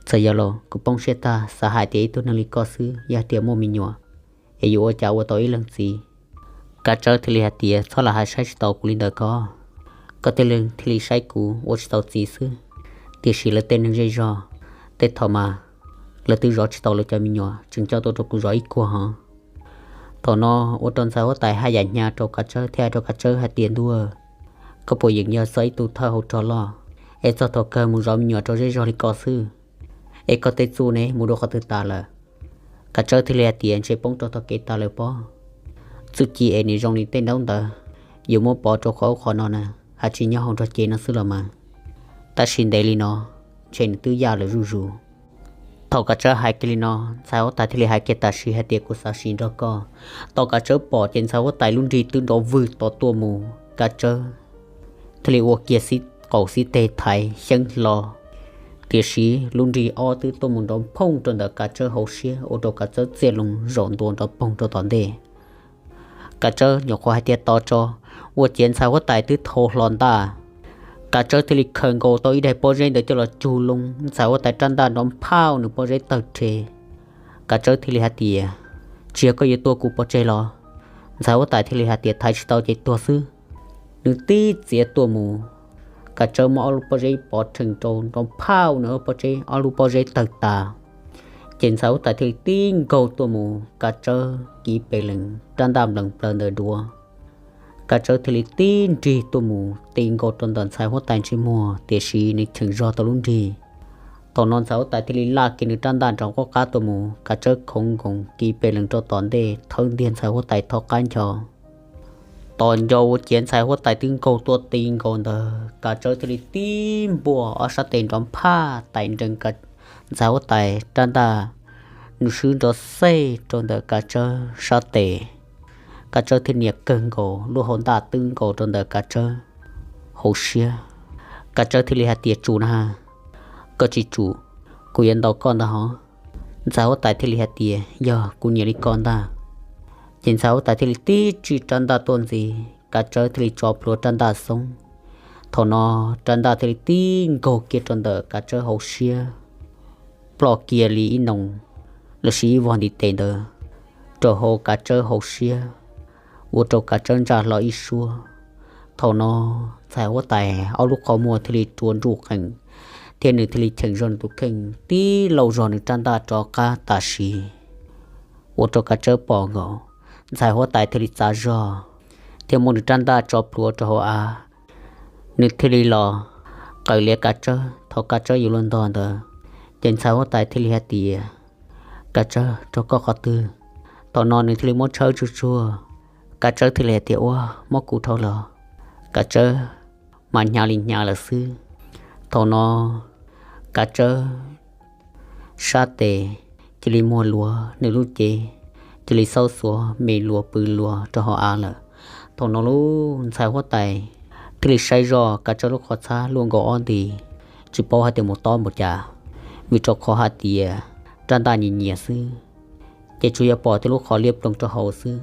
txawm yog los kuv poob siab tag, xav hais tias ib tug neeg li koj xwb yog hais tias muaj me nyuam es yuav ua cas ua tau ib leej txiv? Kav Tsawb thiaj li hais tias, txhob lam hais saib tsis taus kuv li ntawm ko, koj tej leeg thiaj li saib kuv ua tsis tau txiv xwb, tiam sis lawv tej neeg zej zog tej thaum mas lawv twb zov tsis tau lawv cov me nyuam tseem coj tuaj rau kuv zov ib kuag hov. Thaum no ua rau ntxhais huab tais haj yam hnyav rau Kav Tsawb thiab hais rau Kav Tsawb hais tias, ntuj, koj puas yeem yog txog ib tug thawj hauv rog loj es txog thaum kawg mus zov me nyuam rau zej zog li ko xwb? Es koj tej txuj ne mus dua qhov twg tas lawm? Kav Tsawb thiaj li hais tias, ntshe poob rau tog kev tas lawm pob. Txuj ci es nws zoo li tej ntaub ntawv yuav muab pov rau qhov ub qhov no na, haj tsis nyob hauv nrog cev no xwb los mas. Tab sis ntev li no ntshe nws twb yaj lawm zuj zus. Thaum Kav Tsawb hais kiag li no, ntxhais huab tais thiaj li hais kiag tam sim hais tias, kuv xav sim nrog koj. Thaum Kav Tsawb pom ces ntxhais huab tais lub nrig twb nrov vwg tod tuaj mus. Kav Tsawb thiaj li ua kiag xib qaum xib teg thaiv xyeeb hlo, tiam sis lub nrig ob twb tuaj mus nrov phooj rau ntawm Kav Tsawb hauv siab ua rau Kav Tsawb txiaj loo zaum ntua nrov poog rau tom ntej. Kav Tsawb nyuam qhuav hais tias tos tso, ua ciav ntxhais huab tais twb thau hlo ntaj. Kav Tsawb thiaj li khaws nkaus tau ib daim pob zeb ntawd coj los cug loo ntxhais huab tais rab ntaj nrov phauj nws pob zeb tawg rhe. Kav Tsawb thiaj li hais tias, tsis yog koj yuav tua kuv pov tseg los? Ntxhais huab tais thiaj li hais tias, thaiv tsis tau ces tuag xwb. Nws tib txiav tuaj mus, Kav Tsawb muab ob lub pob zeb pov rhees rau nrov phauj nws ob pob zeb, ob lub pob zeb tawg tas. Ces ntxhais huab tais thiaj li tib nkaug tuaj mus, kav tsawb kiv pes lees rab ntaj nplees plaws ntawm duav. Kav tsawb thiaj li tib nrig tuaj mus ti nkaus rau ntawm ntxhais huab tais ntsej muag, tiam sis nws cheem zog tau lub nrig. Thaum no ntxhais huab tais thiaj li laj kiag nws rab ntaj nrov qab qab tuaj mus, kav tsawb khoov nkoos kiv pes lees rau tom ntej thawb ntiag ntxhais huab tais tho qab ncho. Tom nco ua ciav ntxhais huab tais twb nkaug tuaj ti nkaus ntawd, kav tsawb thiaj li tib npuaj ob sab tes nrov phaj tais nrees ntxhais huab tais rab ntaj, nws swb nrov xej rau ntawm kav tsawb sab tes. Kav tsawb thiaj nias kawg nkaus, lub hau ntaj twb nkaus rau ntawm kav tsawb hauv siab. Kav tsawb thiaj li hais tias, Tsum na, koj tsis tsum, kuv yuav ntaus koj ntag hov. Ntxhais huab tais thiaj li hais tias, Yog kuv nyiam li koj ntag. Ces ntxhais huab tais thiaj li tib tsij rab ntaj tuaj ntxiv, kav tsawb thiaj li tso plhuav rab ntaj xoob. Thaum no rab ntaj thiaj li tib nkaug kiag rau ntawm kav tsawb hauv siab, ploj kiag li ib noos lossis ib vog ntiv tes ntawd rau hauv kav tsawb hauv siab, ua rau kav tsawb ntsaj hlo ib suab. Thaum no ntxhais huab tais ob lub qhov muag thiaj li rua nruj qees, thiab nws thiaj li cheem zog nws tus kheej tib lauj zog nws rab ntaj rov qab tam sim, ua rau kav tsawb pom nkaus. Ntxhais huab tais thiaj li txav zog thiab muab nws rab ntaj tso plhuav rau hauv av. Nws thiaj li los qawm lias kav tsawb. Thaum kav tsawb yuav luag ntog ntawd, ces ntxhais huab tais thiaj li hais tias, Kav tsawb, rau koj qhov twg? Thaum no nws thiaj li muab tshawb tsuag tsuag. Kav tsawb thiaj li hais tias, Ua, muab kuv rau los. Kav tsawb mas hnyav li hnyav lawm xwb. Thaum no kav tsawb sab tes cia li muag luav, nws lub cev cia li xaub xuav me luas pw luas rau hauv av lawm. Thaum no lub ntxhais huab tais thiaj li saib zoj kav tsawb lub qhov txhab luaj nkaus ob nti, tsis paub hais tias mus tob npaum cas, vim rau qhov hais tias rab ntaj nyias nyias xwb, ces tsuas yog pom tej lub qhov liab ploog rau hauv xwb.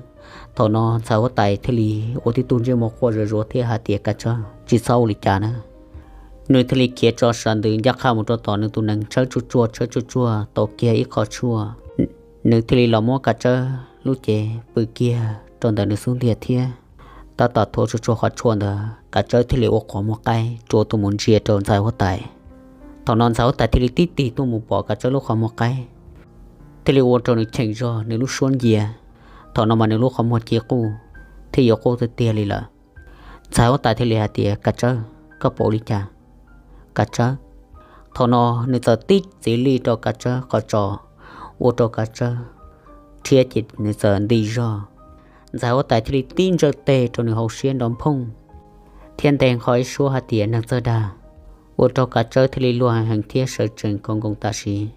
Thaum no ntxhais huab tais thiaj li ua tib tug ntsej muag quaj zuj zus thiab hais tias, Kav tsawb, tsis txhob ua li cas na. Nws thiaj li khiav tso sab ntws ncaj qha mus rau tom nws tus nees, tshawb tsuag tsuag tshawb tsuag tsuag tau kiag ib qho tshuaj. Nws thiaj li los muab kav tsawb lub cev pw kiag rau ntawm nws xub ntiag thiab tab tom thuav tsuag tsuag qhov tshuaj ntawd, kav tsawb thiaj li ua qhov muag qaib rua tuaj mus ntsia rau ntxhais huab tais. Thaum no ntxhais huab tais thiaj li tib tig tuaj mus pom kav tsawb lub qhov muag qaib, thiaj li ua rau nws cheem zog nws lub suab ncia. Thaum no mas nws lub qhov muag ci quj thiab yuav quj tiag tiag li lawm. Ntxhais huab tais thiaj li hais tias, Kav tsawb, koj pom li cas? Kav tsawb. Thaum no nws txawm tib txiv lij rau kav tsawb qhov tso, ua rau kav tsawb rhiab ces nws txawm nti zog. Ntxhais huab tais thiaj li tib ntsawj tes rau nws hauv siab nrov phooj thiab nte nqho ib suab hais tias, Neeg txawj dag. Ua rau kav tsawb thiaj li luag heev heev thiab sawv tsees khoov nkoos tam sim.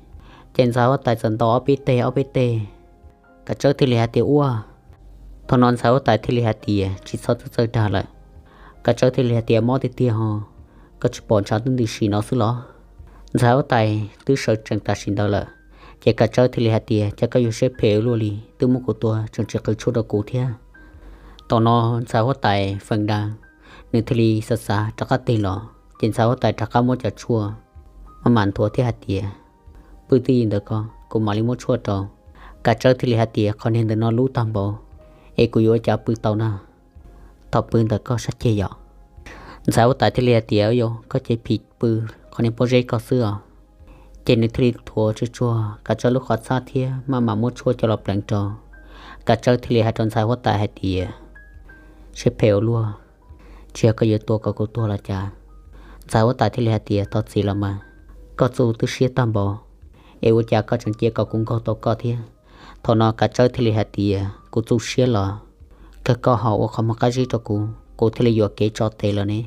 Ces ntxhais huab tais txawm ntaus ob peb teg ob peb teg, kav tsawb thiaj li hais tias, Ua. Thaum no ntxhais huab tais thiaj li hais tias, Tsis txhob txawj txawj dag lawm. Kav tsawb thiaj li hais tias, Mob tiag tiag ho, koj tsis pom ntshav twb nti si no xwb los? Ntxhais huab tais twb sawv tsees tam sim ntawd lawm, ces kav tsawb thiaj li hais tias, Cas koj yuav siab phem ua luaj li, twb muab kuv tua tseem tsis qw tshuaj rau kuv thiab. Thaum no ntxhais huab tais feem da, nws thiaj li xav xav rov qab tig los, ces ntxhais huab tais rov qab muab cov tshuaj maj mam nthuav thiab hais tias, Pw twj ywm ntawm ko, kuv mam li muab tshuaj rau. Kav tsawb thiaj li hais tias, Qhov niag ntawm no lub tag npaum, es kuv yuav ua cas pw tau na? Thov pw ntawm koj sab ceg yom. Ntxhais huab tais thiaj li hais tias, Yog koj ces phim pw qhov niag pob zeb ko xwb os. Ces nws thiaj li nthuav tsuag tsuag kav tsawb lub qhov txhab thiab maj mam muab tshuaj coj los pleev rau. Kav tsawb thiaj li hais rau ntxhais huab tais hais tias, Siab phem ua luaj, tsis yog koj yuav tua kom kuv tuag los cas? Ntxhais huab tais thiaj li hais tias, Thov txim los mas, koj txuj twb siab tag npaum, es ua cas koj tseem cia kom kuv nkaug tau koj thiab? Thaum no kav tsawb thiaj li hais tias, Kuv txuj siab los kawg koj ho ua qhov muag qab zib rau kuv, kuv thiaj li yuam kev tso tes lawm ne.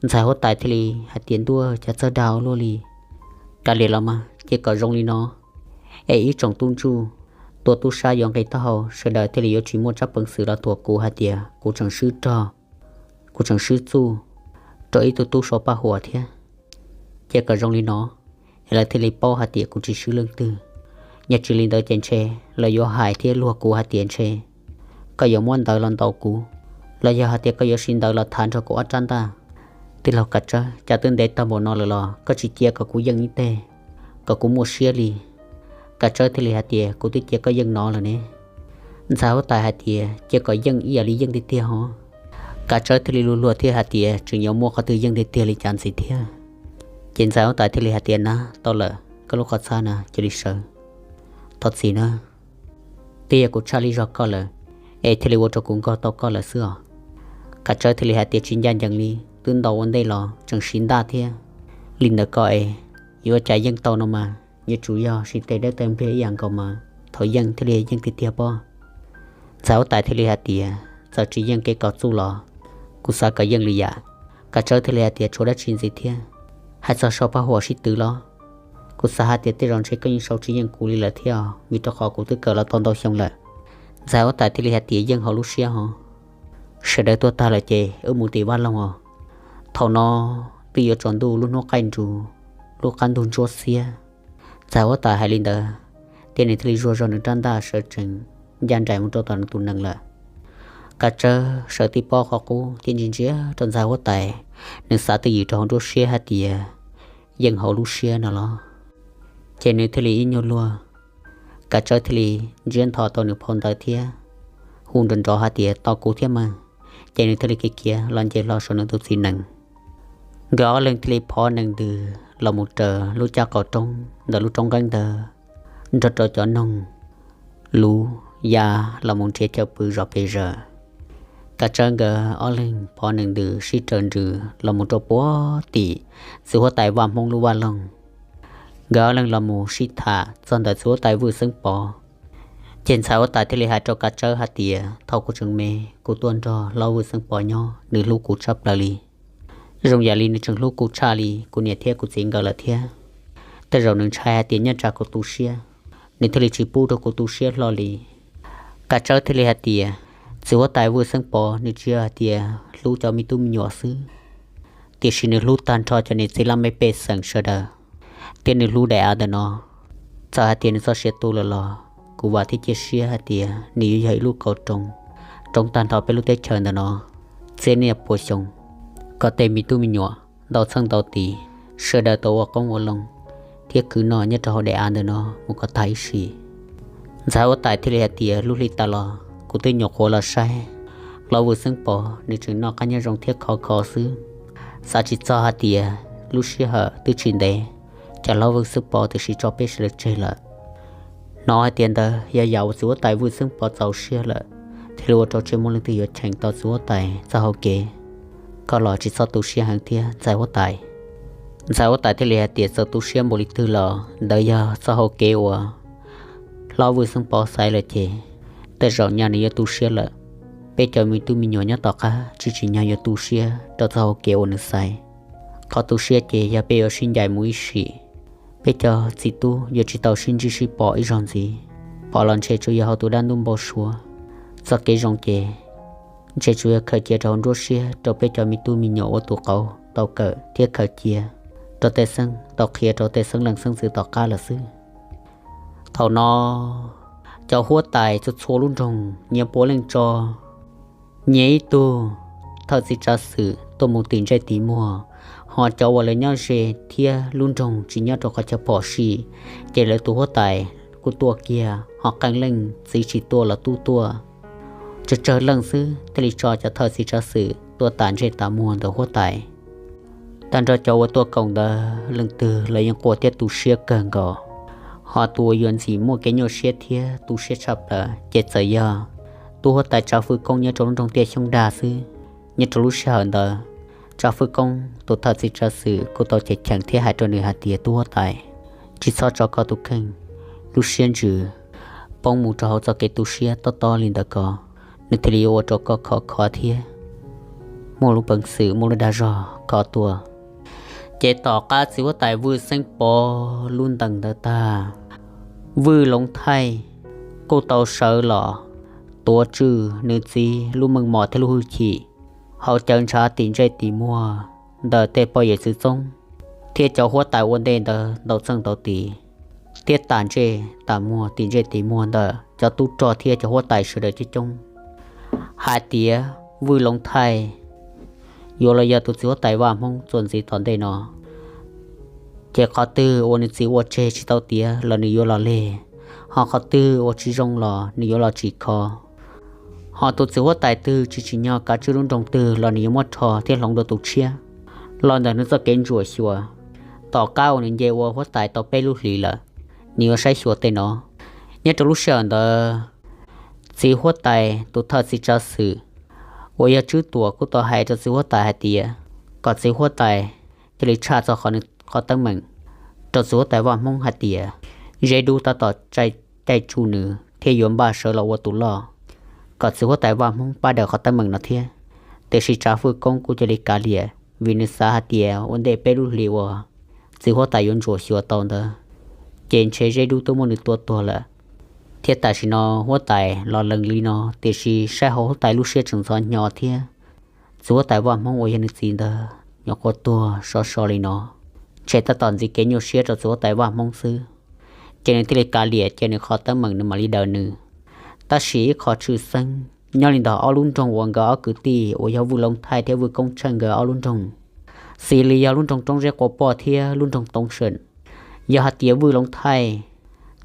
Ntxhais huab tais thiaj li hais tias, Ntuj, cas txawj dag ua luaj li. Kav liam los mas, cia kom zoo li no, es ib tsoom tub ntsuj, tua tub sab yuav nqis taub hau, sawv daws thiaj li yuav tsis muaj tsab peev xwm los thuam kuv hais tias kuv tseem swb rog, kuv tseem swb txuj rau ib tug tub sau paj huam thiab. Cia kom zoo li no, es lawv thiaj li paub hais tias kuv tsis swb leej twg. Yog tsis li ntawd ces ntshe lawv yuav hais thiab luag kuv hais tias ntshe koj yuav muab ntawv los ntaus kuv, los yog hais tias koj yuav siv ntawv los thav nrog kuv ob rab ntaj. Tij laug Kav Tsawb, cas twb ntev tag npaum no lawm los koj tsis cia kom kuv yeej ib teg, kom kuv muaj siab li? Kav Tsawb thiaj li hais tias, Kuv twb cia koj yeej no lawm ne. Ntxhais huab tais hais tias, Cia kom yeej ib yam li yeej tiag tiag hov. Kav Tsawb thiaj li luag luag thiab hais tias, Tseem yuav muaj qhov twg yeej tiag tiag li cas ntxiv thiab? Ces ntxhais huab tais thiaj li hais tias, Na, tau lawm, koj lub qhov txhab na, cia li sawv. Thov txim nawb, twb yog kuv tshaj lij zog koj lawm, es thiaj li ua rau kuv nkaug tau koj lawm xwb os. Kav Tsawb thiaj li hais tias tsis ncaj ncees li, twb ntaus ua ntej los tseem siv ntaj thiab. Li ntawd koj es yuav cas yeej tau no mas, yuav tsum yog siv tes dawb tes npliag ib yam nkaus mas thaum yeej thiaj li yeej tiag tiag pob. Ntxhais huab tais thiaj li hais tias txawm tsis yeej kev kom txuj los kuv xav kom yeej li yam. Kav Tsawb thiaj li hais tias tshuav dab tsi ntxiv thiab, hais txog sau phaj huam sib twv los, kuv xav hais tias tej zaum ntshe koj yeej sau tsis yeej kuv li lawm thiab os, vim rau qhov kuv twb kawm los tau ntau xyoo lawm. Ntxhais huab tais thiaj li hais tias yeej hauv lub siab hos, sawv daws tuaj tag lawm ces wb mus tim vaj loog os. Thaum no twb yuav tsaus ntuj lub hnub qaij nrus, lub qab ntug ntsuab xiab. Ntxhais huab tais hais li ntawd, thiab nws thiaj li zuag zog nws rab ntaj sawv tsees ncaj nraim mus rau tom nws tus nees lawm. Kav Tsawb sawv tib pob qhov qub thiab ntsia ntsia rau ntxhais huab tais, nws xav twj ywm rau hauv nruab siab hais tias yeej hauv lub siab no los, ces nws thiaj li ib nyuag luag. Kav Tsawb thiaj li ntsiab ntho tau nws phau ntawv thiab hu nrov nrov hais tias tos kuv thiab mas, ces nws thiaj li khiav khiav los nce hlo saum nws tus txiv nees. Nkawd ob leeg thiaj li phov nees ntws los mus raws lub caj qau roob ntawm lub roob nqeeb ntawd, nrog rau cov noog luv ya los mus nrhiav chaw pw zov kev zaws. Kav Tsawb nkawd ob leeg phov nees ntws sib raws nrws los mus rau puag tim txiv huab tais Vaj Hmoob lub vaj loog. Nkawd ob leeg los mus sib tham txog ntawm txiv huab tais Vwj Xeeb Pov, ces ntxhais huab tais thiaj li hais rau Kav Tsawb hais tias thaum kuv tseem me kuv tuaj nrog hlob Vwj Xeeb Pov nyob, nws hlub kuv tshaj plaws li. Zoo yam li nws tseem hlub kuv tshaj li kuv niam thiab kuv txiv nkawd lawm thiab. Tej zaum nws ntshai hais tias nyob tsam kuv tu siab, nws thiaj li tsis pub rau kuv tu siab hlo li. Kav Tsawb thiaj li hais tias txiv huab tais Vwj Xeeb Pov nws tsis yog hais tias hlub cov me tub me nyuam xwb, tiam sis nws hlub tag nrho cov niam txiv laj mej pej xeem sawv daws, thiab nws hlub daim av ntawm no. Txawm hais tias nws txoj sia tu lawm los kuv vam thiab cia siab hais tias nws yuav yog ib lub kauv roos, roos tag nrho peb lub teb chaws ntawm no txhiab niaj pua xyoo, kom tej me tub me nyuam ntau txheej ntau tis sawv daws tau ua qoob ua loo thiab khwv noj nyob rau hauv daim av ntawm no mus kom tag ib sim. Ntxhais huab tais thiaj li hais tias lub hli tas los kuv twb nyuam qhuav los saib hlob Vwj Xeeb Pov nws tseem noj qab nyob zoo thiab khov kho xwb. Xav tsis txog hais tias lub sij hawm twb tsis ntev, cov hlob Vwj Xeeb Pov twb tsis tso peb sawv daws tseg lawm. Hnov hais tias ntawd yog yam uas txiv huab tais Vwj Xeeb Pov txaus siab lawm, thiaj li ua rau tsis muaj leej twg yuav cheem tau txiv huab tais txoj hau kev. Koj los tsis txhob tu siab heev thiab ntxhais huab tais. Ntxhais huab tais thiaj li hais tias txawm tu siab npaum li twg los ntawd yog txoj hau kev uas hlob Vwj Xeeb Pov xaiv lawm ces tej zaum nyaj nws yuav tu siab lawm. Peb cov me tub me nyuam nyob tom qab tsis tsim nyog yuav tu siab rau txoj hau kev uas nws xaiv. Qhov tu siab ces yog peb yuav sib ncaim mus ib sim, peb cov txiv tub yuav tsis tau sib ntsib sib pom ib zaug ntxiv. Pom los ntshe tsuas yog hauv tus dab ntub npau suav. Txoj kev zoo ces ntshe tsuas yog khaws cia rau hauv nruab siab rau peb cov me tub me nyuam ua tus qauv tau kawm thiab khaws cia rau tej xeeb, tau qhia rau tej xeeb leej xeeb ntxwv tom qab lawm xwb. Thaum no cov huab tais txhua txhua lub nroog nyias puav leej tso nyias ib tug thawj txiv tsav xwm tuaj mus tim ntsej tim muag, ho cov uas lawv nyob ze thiab lub nroog tsis nyob rau qhov chaw phom sij, ces lawv tus huab tais kuj tuaj kiag, ho qee leej txiv tsis tuaj los tub tuaj. Tsawg tsawg leej xwb thiaj li tso cov thawj txiv tsav xwm tuaj tas ntsej tas muag ntawm huab tais. Tag nrho cov uas tuaj koom ntawd leej twg los yeej quaj thiab tu siab kawg nkaus, ho tus uas yuav ntxim muaj kev nyuaj siab thiab tu siab tshaj plaws ces txawm yog tub huab tais Tsav Fwj Koob nyob rau lub nroog Tiaj Xyoob Dag xwb. Nyob rau lub sij hawm ntawd, Tsav Fwj Koob tus thawj txiv tsav xwm kuj tau cheem cheem thiab hais rau nws hais tias tub huab tais, tsis txhob tso koj tus kheej lub siab ntsws poob mus rau hauv txoj kev tu siab tob tob li ntawd ko, nws thiaj li yuav ua rau koj khov kho thiab muaj lub peev xwm muaj lub dag zog khov tuaj. Ces tom qab txiv huab tais Vwj Xeeb Pov lub ntees ntawd tag, Vwj Loov Thaij kuj tau sawv los tuav tswj nws txiv lub meej mom thiab lub hwj chim hauv cawv ntshav tim ntsej tim muag ntawm tej pog yawm txwv txoob thiab cov huab tais ua ntej ntawd ntau txheej ntau tis, thiab tas ntsej tas muag tim ntsej tim muag ntawm cov tub rog thiab cov huab tais sawv daws coob coob hais tias Vwj Loov Thaij yuav los yog tus txiv huab tais vaj Hmoob txuas ntxiv tom ntej no. Ces qhov twg uas nws txiv ua tseg tsis tau tiav los nws yuav los leg, ho qhov twg uas tsis zoo los nws yuav los tsim kho. Ho tus txiv huab tais twg tsis tsim nyog kav tswj lub nroog twg los nws yuav muab rho thiab hloov dua tus tshiab los ntawm nws txoj kev ntsuam xyuas. Tom qab uas nws nce ua huab tais tau peb lub hlis lawm, nws yuav saib xyuas tej no, Nyob rau lub sij hawm ntawd, txiv huab tais tus thawj txiv tsav xwm uas yog Tswb Tuam kuj tau hais rau txiv huab tais hais tias kom txiv huab tais cia li tshaj txog qhov nws qhov teeb meem rau txiv huab tais vaj Hmoob hais tias Zeb Dub tab tom caij tsuj nws thiab yuav npaj sawv los ua tus loj, kom txiv huab tais vaj Hmoob pab daws qhov teeb meem no thiab. Tiam sis tsav fwj koob kuj cia li kav liam vim nws xav hais tias ua ntej peb lub hlis uas txiv huab tais yuav ntsuam xyuas tau ntawd ces ntshe Zeb Dub twb muab nws tua tuag lawm. Thiab tam sim no huab tais los lees li no, tiam sis saib hauv huab tais lub siab tseem ntxhov hnyo thiab. Txiv huab tais vaj Hmoob uas yog nws txiv ntawd nyuam qhuav tuag sov so li no, ntshe tab tom ntxiv kev nyuaj siab rau txiv huab tais vaj Hmoob xwb, ces nws thiaj li kav liam cia nws qhov teeb meem nws mam li daws nws. Tab sis ib qho tshwj xeeb nyob li ntawm ob lub nroog uas nkawd ob kwv tij uas yog Vwj Loov Thaij thiab Vwj Koob Tsheej nkawd ob lub nroog, xws li yog lub nroog Roob Zeb Quav Poj thiab lub nroog Toob Seem. Yog hais tias Vwj Loov Thaij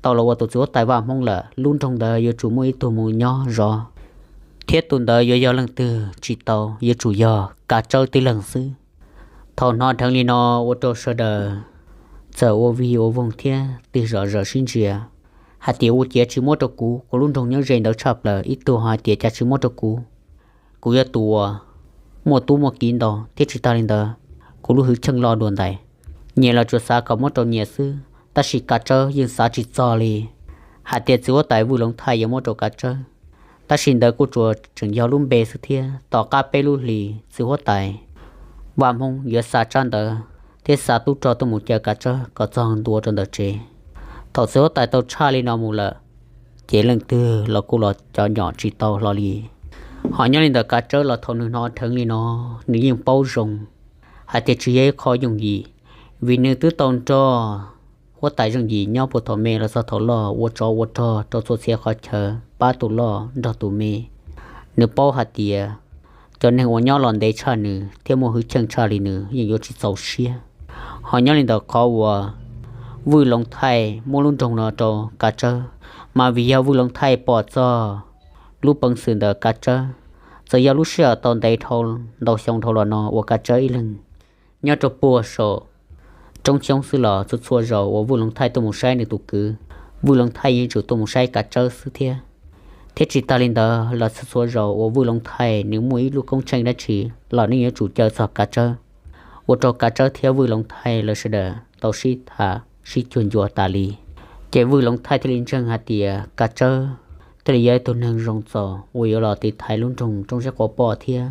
tau los ua tus txiv huab tais vaj Hmoob lawm, lub nroog ntawd yuav tsum muaj ib tug mus nyob zov, thiab tus ntawd yuav yog leej twg tsis tau, yuav tsum yog Kav Tsawb tib leeg xwb. Thaum hnov dheev li no ua rau sawv daws txawm ua vig ua voog thiab tig zom zaws sib ntsia hais tias ua ciav tsis muab rau kuv, kuv lub nroog nyob ze ntawd tshaj plaws, ib tug hais tias cas tsis muab rau kuv, kuv yog tus uas muaj tub muaj kiv ntau thiab tsis tag li ntawd, kuv lub hwj chim loj dua ntais, nyias los tsuas xav kom muab rau nyias xwb, tab sis Kav Tsawb yeej xav tsis txog li hais tias txiv huab tais Vwj Loov Thaij yuav muab rau Kav Tsawb. Tab sis ntawd kuj tsuas tseem yog lub npe xwb thiab, tom qab peb lub hlis txiv huab tais vaj Hmoob yuav xa tsab ntawv thiab xa tub rog tuaj mus caw Kav Tsawb kom txog ntua rau ntawm tsev. Thaum txiv huab tais tau tshaj li no mus lawm, ces leej twg los kuj los cov nyom tsis tau hlo li. Ho nyob li ntawm Kav Tsawb los thaum nws hnov dheev li no, nws yeej paub zoo hais tias tsis yog ib qho yooj yim, vim nws twb tau nrog huab tais Zeej Yim nyob puag thaum me los txog thaum loj ua tsov ua rog rau txhua txhia qhov chaw pab tus loj nrog tus me. Nws paub hais tias cov neeg uas nyob los ntev tshaj nws thiab muaj hwj chim tshaj li nws yeej yuav tsis txaus siab. Ho nyob li ntawm qhov uas Vwj Loov Thaij muab lub nroog no rau Kav Tsawb, mas vim yog Vwj Loov Thaij pom txog lub peev xwm ntawm Kav Tsawb, txawm yog lub sij hawm tau ntev dhau ntau xyoo dhau los no uas Kav Tsawb ib leeg nyob rau puag saum roob xyoob xwb los txhua txhua zaus uas Vwj Loov Thaij tuaj mus saib nws tus kwv, Vwj Loov Thaij yeej tsum tuaj mus saib Kav Tsawb xwb thiab. Thiab tsis tas li ntawd los txhua txhua zaus uas Vwj Loov Thaij nws muaj ib lub koob tsheej dab tsi los nws yuav tsum caw txog Kav Tsawb, ua rau Kav Tsawb thiab Vwj Loov Thaij lawv sawv daws tau sib tham sib cuag ncua tas li. Ces Vwj Loov Thaij thiaj li ntseeg hais tias Kav Tsawb thiaj li yog ib tug neeg zoo txaus uas yuav los tiv thaiv lub nroog Roob Zeb Quav Poj thiab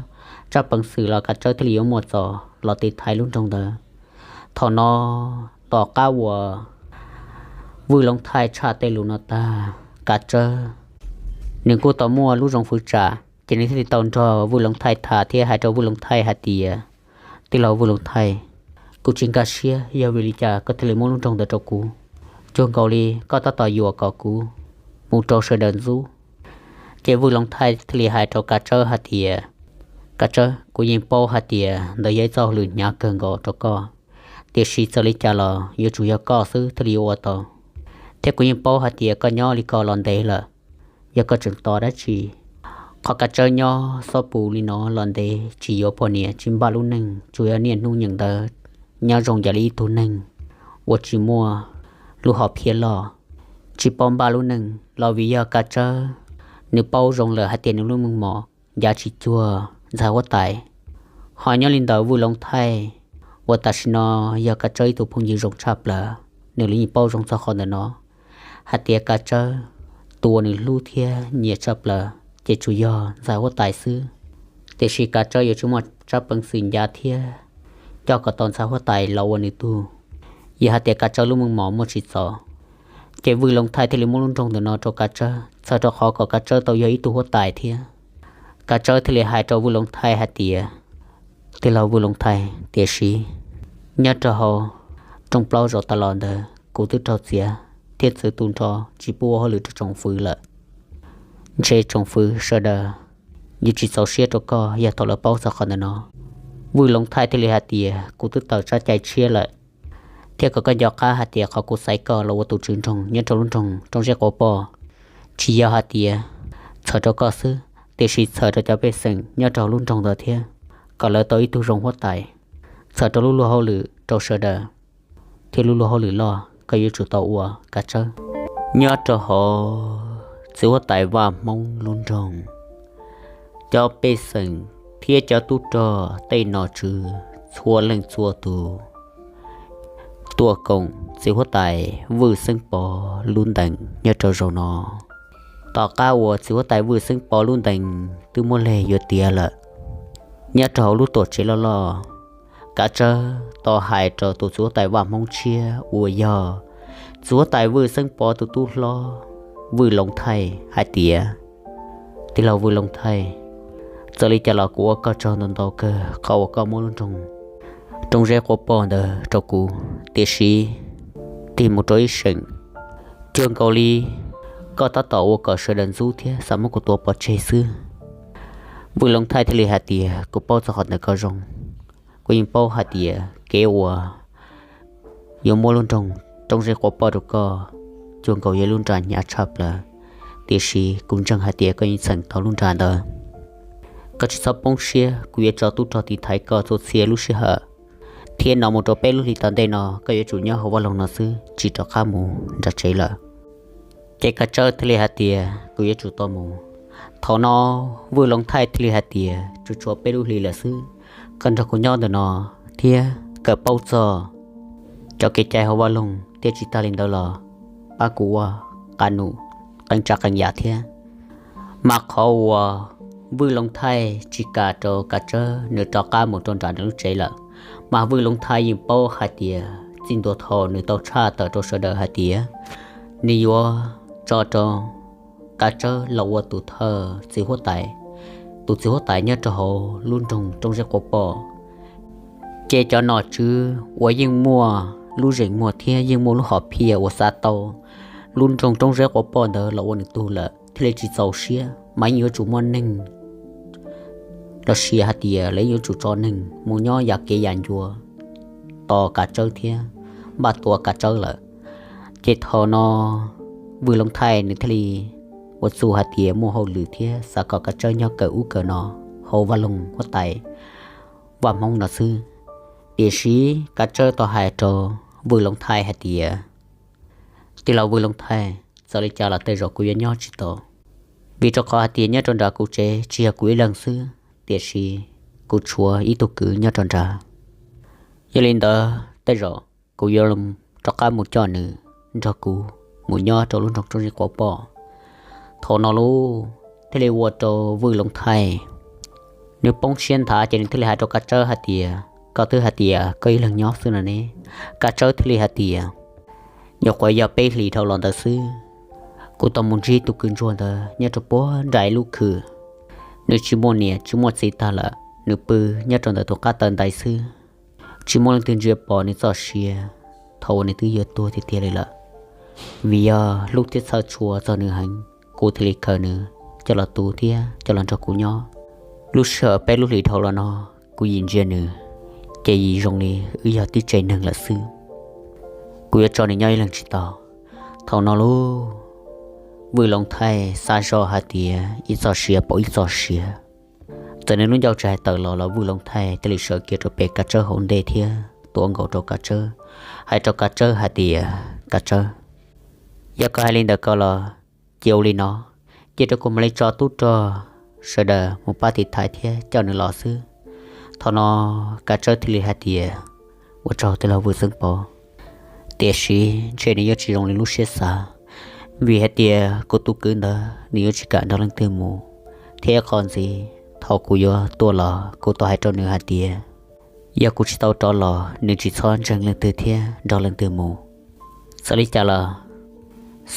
tsab peev xwm los Kav Tsawb thiaj li yuav muaj txaus los tiv thaiv lub nroog ntawd. Thaum no, tom qab uas Vwj Loov Thaij tshaj tej lus no tag, Kav Tsawb nws kuj tau muaj lub zoo fwv tsam, ces nws thiaj li tau nrog Vwj Loov Thaij tham thiab hais rau Vwj Loov Thaij hais tias, tij laug Vwj Loov Thaij, kuv tsis nkag siab yog vim li cas koj thiaj li muab lub nroog ntawd rau kuv, cuag nkaus li koj tab tom yuam kom kuv mus rau sawv daws ntxub. Ces Vwj Loov Thaij thiaj li hais rau Kav Tsawb hais tias, Kav Tsawb, kuv yeej paub hais tias ntawd yog ib txoj hauj lwm hnyav kawg nkaus rau koj, tiam sis txawm li cas los yuav tsum yog koj xwb thiaj li yuav ua tau. Thiab kuv yeej paub hais tias koj nyob li ko los ntev lawm, yog koj tseem tos dab tsi? Qhov Kav Tsawb nyob xob pus li no los ntev tsis yuav poj niam tsis npaj lub neej, tsuas yog niaj hnub nyeem ntawv nyob zoo yam li ib tug neeg uas tsis muaj lub hom phiaj loj, tsis paub npaj lub neej los vim yog Kav Tsawb nws paub zoo lawm hais tias nws lub meej mom ncav tsis cuag ntxhais huab tais. Ho nyob li ntawm Vwj Loov Thaij uas tam sim no yog Kav Tsawb ib tug phooj ywg zoo tshaj plaws, nws los yeej paub zoo txog qhov ntawm no hais tias Kav Tsawb tus uas nws hlub thiab nyiam tshaj plaws ces tsuas yog ntxhais huab tais xwb. Tiam sis Kav Tsawb yuav tsis muaj tsab peev xwm ncav thiab coj kom tau ntxhais huab tais los ua nws tug. Yog hais tias Kav Tsawb lub meej mom muaj tsis txaus, ces Vwj Loov Thaij thiaj li muab lub nroog ntawm no rau Kav Tsawb, txhawm rau qhov kom Kav Tsawb tau yog ib tug huab tais thiab. Kav Tsawb thiaj li hais rau Vwj Loov Thaij hais tias, tij laug Vwj Loov Thaij, tiam sis nyob rau hauv rooj plaub zaum tas los ntawd kuv twb raug txiav thiab txwv tu nrho tsis pub ua hauj lwm rau tsoom fwv lawm. Ntshe tsoom fwv sawv daws yuav tsis txaus siab rau koj yog thaum lawv paub txog qhov ntawm no. Vwj Loov Thaij thiaj li hais tias, kuv twb tawm tsab cai tshiab lawm, thiab kom koj nco qab hais tias qhov kuv xaiv koj los ua tus tswv nroog nyob rau lub nroog Roob Zeb Quav Poj, tsis yog hais tias txhawm rau koj xwb, tiam sis txhawm rau cov pej xeem nyob rau lub nroog ntawd thiab, kom lawv tau ib tug zoo huab tais, txhawm rau lub luag hauj lwm rau sawv daws, thiab lub luag hauj lwm loj koj yuav tsum tau ua, Kav Tsawb. Nyob rau hauv txiv huab tais Vaj Hmoob lub nroog, cov pej xeem thiab cov tub rog tej nom tswv txhua leej txhua tus tuaj koom txiv huab tais Vwj Xeeb Pov lub ntees nyob rau zaum no. Tom qab uas txiv huab tais Vwj Xeeb Pov lub ntees twb muab leg yuav tiav lawm, nyob rau hauv lub tuam tsev loj loj, Kav Tsawb tau hais rau tus txiv huab tais Vaj Hmoob tshiab uas yog txiv huab tais Vwj Xeeb Pov tus tub hlob Vwj Loov Thaij hais tias, Tij laug Vwj Loov Thaij, txawm li cas los kuv ua koj tsaug ntau ntau kawg qhov uas koj muab lub nroog Roob Zeb Quav Poj ntawd rau kuv, tiam sis tig mus rau ib seem, cuag nkaus li koj tab tom ua kom sawv daws ntxub thiab xav muab kuv tua pov tseg xwb. Vwj Loov Thaij thiaj li hais tias, Kuv paub txog qhov ntawd kom zoo. Kuv yeej paub hais tias kev uas yuav muab lub nroog Roob Zeb Quav Poj rau koj, cuag nkaus yog lub nra hnyav tshaj plaws, tiam sis kuv ntseeg hais tias koj yeej txheem tau lub nra ntawd. Koj tsis txhob poob siab, kuv yuav tso tub rog tiv thaiv koj txhua txhia lub sij hawm, thiab no mus rau peb lub hlis tom ntej no koj yuav tsum nyob hauv vaj loog no xwb, tsis rov qab mus nram tsev lawm. Ces Kav Tsawb thiaj li hais tias, Kuv yuav tsum tau mus. Thaum no Vwj Loov Thaij thiaj li hais tias, Tsuas tshuav peb lub hlis lawm xwb, koj nrog kuv nyob ntawm no thiab kawm paub txog cov kev cai hauv vaj loog, thiab tsis tag li ntawd los pab kuv ua qab num qee tsav qee yam thiab. Mas qhov uas Vwj Loov Thaij tsis kam rau Kav Tsawb nws rov qab mus rau nram nws lub tsev lawm, mas Vwj Loov Thaij yeej paub hais tias txij ntua thaum nws tau tshaj tawm rau sawv daws hais tias nws yuav tso rau Kav Tsawb los ua tus thawj txiv huab tais, tus txiv huab tais nyob rau hauv lub nroog Roob Zeb Quav Poj. Ces cov nom tswv uas yeej muaj lub zeem muag thiab yeej muaj lub hom phiaj uas xav tau lub nroog Roob Zeb Quav Poj ntawd los ua nws tug lawm thiaj li tsis txaus siab, mas yeej yuav tsum muaj neeg los sis hais tias lawv yuav tsum tso neeg mus nyob yam kev yam ncua tos Kav Tsawb thiab npaj tua Kav Tsawb lawm. Ces thaum no Vwj Loov Thaij nws thiaj li ua txuj hais tias muaj hauj lwm thiab xav kom Kav Tsawb nyob kawm ub kawm no hauv vaj loog huab tais Vaj Hmoob no xwb. Tiam sis Kav Tsawb tau hais rau Vwj Loov Thaij hais tias, Tij laug Vwj Loov Thaij, txawm li cas los tej zaum kuv yuav nyob tsis tau, vim rau qhov hais tias nyob rau nram kuv tsev tsis yog kuv ib leeg xwb, tiam sis kuv tshuav ib tug kwv nyob rau nrad. Yog li ntawd tej zaum kuv yuav rov qab mus coj nws nrog kuv mus nyob rau lub nroog Roob Zeb Quav Poj. Thaum no lauj, thiaj li ua rau Vwj Loov Thaij nws poob siab nthav, ces nws thiaj li hais rau Kav Tsawb hais tias, Koj twb hais tias koj ib leeg nyob xwb no ne. Kav Tsawb thiaj li hais tias, Nyuam qhuav yog peb hlis dhau los ntawd xwb, kuv tau mus ntsib tus kwv ntsuag ntawd nyob rau puag nram ib lub khw. Nws tsis muaj niam tsis muaj txiv tag lawm, nws pw nyob rau ntawm tus qab taw ntais xwb, tsis muaj leej twg ntsia pom nws txoj sia thaum uas nws twb yuav tuag tiag tiag li lawm. Vim yog hlub thiab txhawj tshua txog nws heev, kuv thiaj li khaws nws coj los tu thiab coj los nrog kuv nyob. Lub sij hawm peb lub hlis dhau los no, kuv yim ntsia nws, ces yim zoo li wb yog tib tsev neeg lawm xwb. Kuv yuav tso nws nyob ib leeg tsis tau. Thaum no lauj, Vwj Loov Thaij xav zoj hais tias ib txoj sia pauv ib txoj sia. Txawm nws lub ncauj tsis hais tawm los los Vwj Loov Thaij thiaj li sawv kiag rau pem Kav Tsawb hauv ntej thiab tuav nkaus rau Kav Tsawb, hais rau Kav Tsawb hais tias, Kav Tsawb, yog koj hais li ntawd ko los cia ua li no, cia rau kuv mam li tso tub rog sawv daws mus pab tiv thaiv thiab coj nws los xwb. Thaum no Kav Tsawb thiaj li hais tias, Ua tsaug tij laug Vwj Xeeb Pov, tiam sis ntshe nws yuav tsis zoo li lub siab xav, vim hais tias kuv tus kwv ntawd nws yuav tsis kam nrog leej twg mus, thiab qhov ntxiv thaum kuv yuav tuaj los kuv tau hais rau nws hais tias yog kuv tsis tau rov los nws tsis txhob ntseeg leej twg thiab nrog leej twg mus. Txawm li cas los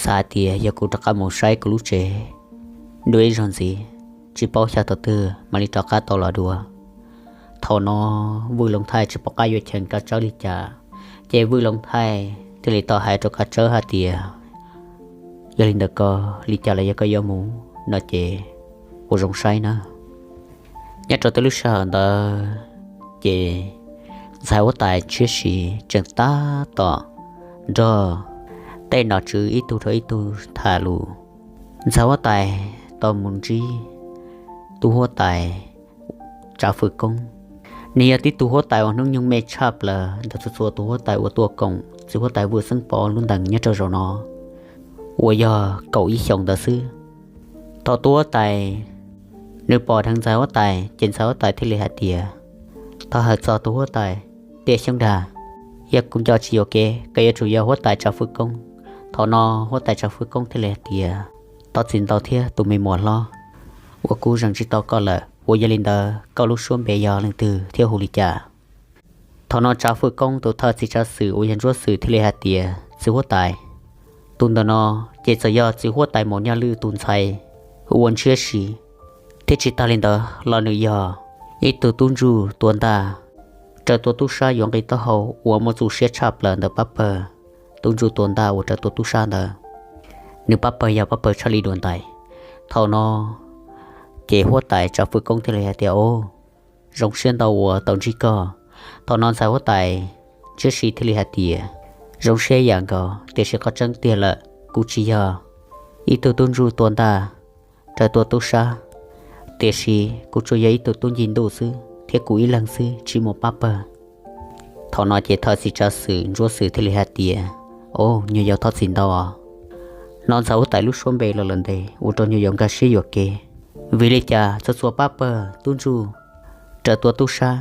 xav hais tias yog kuv rov qab mus saib kuv lub tsev dua ib zaug ntxiv, tsis paub xyov thaum twg mam li rov qab tau los dua. Thaum no Vwj Loov Thaij tsis pom qab yuav cheem Kav Tsawb li cas, ces Vwj Loov Thaij thiaj li tau hais rau Kav Tsawb hais tias, Yog li ntawd ko, li cas los yog koj yuav mus no ces ua zoo saib na. Nyob rau tej lub sij hawm ntawd, ces ntxhais huab tais Tshiab Siv tseem tab tom nrog tej nom tswv ib tug rau ib tug tham lus. Ntxhais huab tais tau mus ntsib tus huab tais Tsav Fwm Koob, nws yog tib tug huab tais uas hnub nyoog me tshaj plaws ntawm txhua txhua tus huab tais uas tuaj koom txiv huab tais Vwj Xeeb Pov lub ntees nyob rau zaum no. uas yog kaum ib xyoos ntawd xwb. Thaum tus huab tais nws pom dheev ntxhais huab tais ces ntxhais huab tais thiaj li hais tias, Thov hawm txog tus huab tais, Tiaj Xyoob Dag, yog kuv nco tsis yuam kev koj yuav tsum yog huab tais Tsav Fwj Koob. Thaum no huab tais Tsav Fwj Koob thiaj li hais tias, Thov txim ntau thiab tus me muam hlob, uas kuv zeem tsis tau koj lawm, uas yog li ntawd koj lub suab npe yog leej twg thiab hu li cas? Thaum no Tsav Fwj Koob tus thawj txiv tsav xwm uas yog Ntsuab Xwm thiaj li hais tias, Txiv huab tais, tus ntawm no ces txawm yog txiv huab tais Maum Nyaj Lwj tus ntxhais uas ntshiab si, thiab tsis tag li ntawd los nws yog ib tug tub ntsuj tua ntaj raws tua tub sab yuav nqi taub hau uas muaj txuj siab tshaj plaws ntawm pab pawg tub ntsuj tua ntaj uas raws tua tub sab ntawd. Nws pab pawg yog pab pawg Tshaj Li Dua Ntais. Thaum no ces huab tais Tsav Fwj Koob thiaj li hais tias, Au, zoo siab ntau uas tau ntsib koj. Thaum no ntxhais huab tais ntshiab si thiaj li hais tias, Zoo siab ib yam nkaus, tiam sis qhov tseeb tiag lawm kuv tsis yog ib tug tub ntsuj tua ntaj raws tua tub sab, tiam sis kuv tsuas yog ib tug tub ncig ntuj xwb thiab kuv ib leeg xwb tsis muaj pab pawg. Thaum no ces thawj txiv tsav xwm Ntsuab Xwm thiaj li hais tias, Au, nyuam yaus thov txim ntau os. No ntxhais huab tais lub suab npe los lawm ntev ua rau nyuam yaus nkag siab yuam kev. Vim li cas txhua txhua pab pawg tub ntsuj raws tua tub sab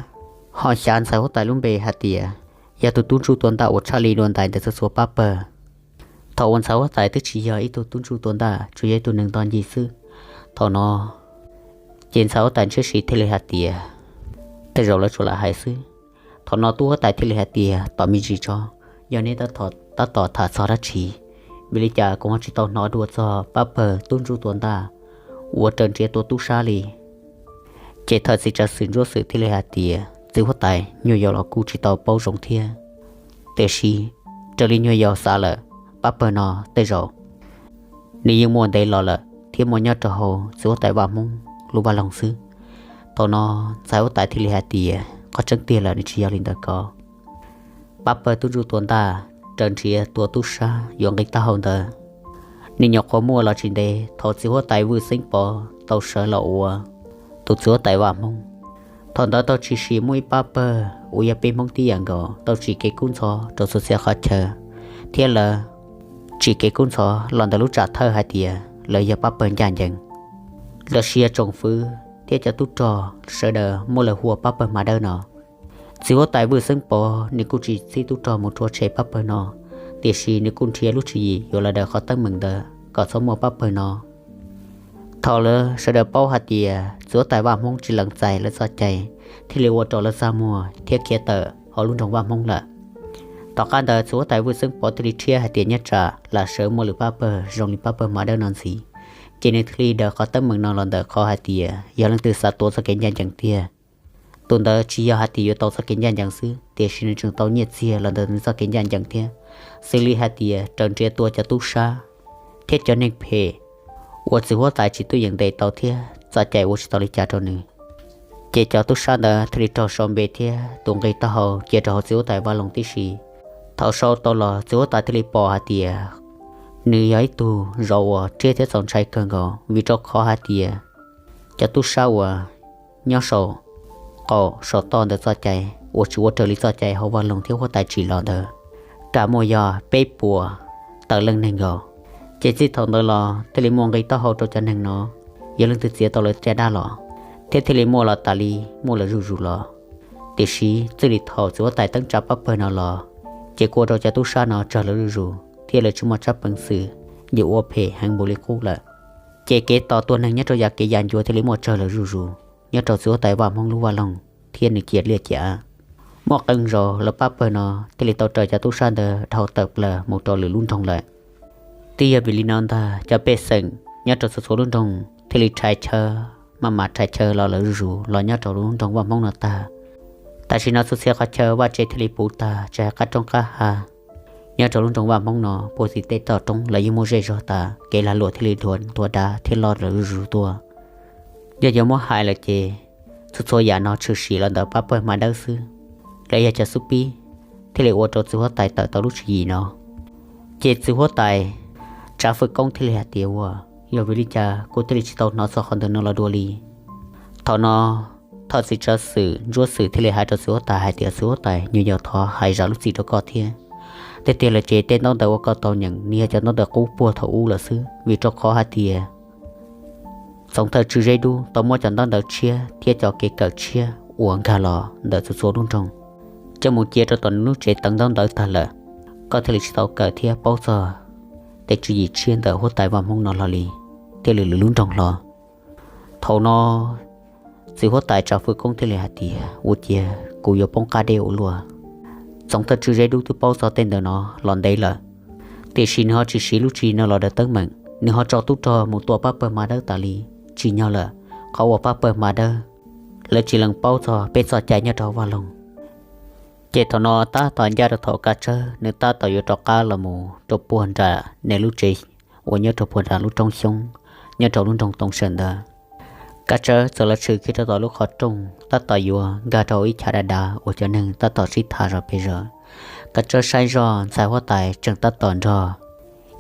ho xyav ntxhais huab tais lub npe hais tias yog tus tub ntsuj tua ntaj uas Tshaj Li Dua Ntais ntawd txhua txhua pab pawg? Thaum uas ntxhais huab tais twb tsis yog ib tug tub ntsuj tua ntaj, tsuas yog ib tug neeg nto ncig xwb. Thaum no ces ntxhais huab tais ntshiab si thiaj li hais tias, Tej zaum lawv tsuas lam hais xwb. Thaum no tub huab tais thiaj li hais tias, Tos me ntsis tso, yog neb tab tom tham txog dab tsi? Vim li cas kuv ho tsis tau hnov dua txog pab pawg tub ntsuj tua ntaj uas raws nrhiav tua tub sab li? Ces thawj txiv tsav xwm Ntsuab Xwm thiaj li hais tias, Txiv huab tais, nyuam yaus los kuj tsis tau paub zoo thiab, tiam sis raws li nyuam yaus xav lawm, pab pawg no tej zaum nws yeej muaj ntev los lawm thiab muaj nyob rau hauv txiv huab tais Vaj Hmoob lub vaj loog xwb. Thaum no ntxhais huab tais thiaj li hais tias, Qhov tseeb tiag lawm nws tsis yog li ntawd ko. Pab pawg tub ntsuj tua ntaj raws nrhiav tua tub sab yuav nqi taub hau ntawd, nws nyuam qhuav muaj los tsis ntev thaum txiv huab tais Vwj Xeeb Pov tau sawv los ua tus txiv huab tais Vaj Hmoob. Thaum ntawd tau tshwm sim muaj ib pab pawg uas yog peb Hmoob tib yam nkaus tau tsim kev kub ntxhov rau txhua txhia qhov chaw, thiab lawv tsim kev kub ntxhov los ntawm lub tsam thawj hais tias lawv yog pab pawg ncaj ncees, los sis yog tsoom fwv thiab cov tub rog sawv daws muab lawv hu ua pab pawg Hma Dawb no. Txiv huab tais Vwj Xeeb Pov nws kuj tsis txib tub rog mus rhuav tshem pab pawg no, tiam sis nws kuj nrhiav lub tswv yim yuav los daws qhov teeb meem ntawd kom txhob muaj pab pawg no. Thaum lawv sawv daws paub hais tias txiv huab tais Vaj Hmoob tsis lees txais lawv txoj cai, thiaj li ua rau lawv txaj muag thiab khiav tawm hauv lub nroog Vaj Hmoob lawm. Tom qab ntawd txiv huab tais Vwj Xeeb Pov thiaj li rhiab hais tias nyob tsam lam sawv muaj lwm pab pawg zoo li pab pawg Hma Dawb no ntxiv, ces nws thiaj li daws qhov teeb meem no los ntawm qhov hais tias yog leej twg xav tuav txoj kev ncaj ncees tiag, tus ntawd tsis yog hais tias yuav tau txoj kev ncaj ncees xwb, tiam sis nws tseem tau nyiaj txiag los ntawm nws txoj kev ncaj ncees thiab, xws li hais tias raws nrhiav tua cov tub sab thiab cov neeg phem uas txiv huab tais tsis tuaj yeem ntes tau thiab txoj cai ua tsis tau li cas rau nws. Ces cov tub sab ntawd thiaj li raug sau npe thiab tus nqi taub hau cia rau hauv txiv huab tais Vaj Loog tib si. Thaum sau tau los txiv huab tais thiaj li pom hais tias nws yog ib tug zov uas riab thiab txaus ntshai kawg nkaus, vim rau qhov hais tias cov tub sab uas nyob saum qaum saum toj ntawm txoj cai uas tsis ua raws li txoj cai hauv Vaj Loog thiab huab tais tsim los ntawd, kam muaj yog peb puas tawm leej neeg nkaus. Ces txij thaum ntawd los thiaj li muaj nqi taub hau rau cov neeg no, yog leej twg txiav tau lawv caj dab los, thiab thiaj li muaj los tas li, muaj lawv zuj zus los. Tiam sis txij li thaum txiv huab tais teeb tsa pab pawg no los, ces kuj ua rau cov tub sab no tsawg lawv zuj zus thiab lawv tsis muaj tsab peev xwm yuav ua phem heev npaum li qub lawm. Ces kev tos tua neeg nyob rau yav kev ya ncuav thiaj li muaj tsawg lawv zuj zus nyob rau txiv huab tais Vaj Hmoob lub Vaj Loog thiab nws cia liaj cia av. Muaj qee zaus lawv pab pawg no thiaj li tau raws cov tub sab ntawd dhau tawm plaws mus rau lwm lub nroog lawm. Twb yog vim li no ntag cov pej xeem nyob rau txhua txhua lub nroog thiaj li rhais chaw, maj mam rhais chaw los lawv zuj zus los nyob rau lub nroog Vaj Hmoob no tag. Tam sim no txhua txhia qhov chaw vaj tse thiaj li puv tag, tsis hais qab roob qab hav. Nyob rau lub nroog Vaj Hmoob no puag tim tej toj roob lawv yeej muaj zej zog tas, kev lag luam thiaj li dhuav ntuav dav thiab loj lawm zuj zus tuaj. Yog yuav muab hais lawm ces txhua txhua yam no tshwm sim los ntawm pab pawg Hma Dawb xwb. Lawv yog cov xub pib thiaj li ua rau txiv huab tais tawm tau lub tswv yim no. Ces txiv huab tais Tsav Fwj Koob thiaj li hais tias, Ua, yog vim li cas kuv thiaj li tsis tau hnov txog qhov ntawm no los dua li? Thaum no thawj txiv tsav xwm Ntsuab Xwm thiaj li hais rau txiv huab tais hais tias, Txiv huab tais, nyuam yaus thov hais zam lub txim rau koj thiab. Tiag tiag lawm ces tej ntaub ntawv uas koj tau nyeem nws yog cov ntaub ntawv qub puag thaum ub lawm xwb, vim rau qhov hais tias txoov thawj tswj Zeb Dub tau muab cov ntaub ntawv tshiab thiab cov kev kawm tshiab uas nkag los ntawm txhua txhua lub nroog coj mus cia rau tom nws lub tsev teev ntaub ntawv tag lawm, koj thiaj li tsis tau kawm thiab paub txog tej tswv yim tshiab ntawm huab tais vaj Hmoob no hlo li, thiab lwm lub nroog hlo. Thaum no txiv huab tais Tsav Fwj Koob thiaj li hais tias, ua ciav kuv yuav poob qab deb ua luaj. Txoov thawj tswj Zeb Dub twb paub txog tej ntawm no los ntev lawm, tiam sis nws ho tsis siv lub tswv yim no los daws teeb meem, nws ho tso tub rog mus tua pab pawg Hma Dawb tas li. Tsim nyog lawm, qhov uas pab pawg Hma Dawb lawv tsis lees paub txog peb txoj cai nyob rau Vaj Loog. Ces thaum no tab tom ncaj rau thaum Kab Tsawb nws tab tom yuav rov qab los mus rau puag nram nws lub tsev uas nyob rau puag nram lub roob xyoob nyob rau lub nroog Tooj Seem ntawd. Kab Tsawb txawm los tshwm kiag rau tom lub qhov rooj tab tom yuav nkag rau ib chav dav dav uas cov neeg tab tom sib tham zom pes zaws. Kab Tsawb saib zoj ntxhais huab tais tseem tab tom nrog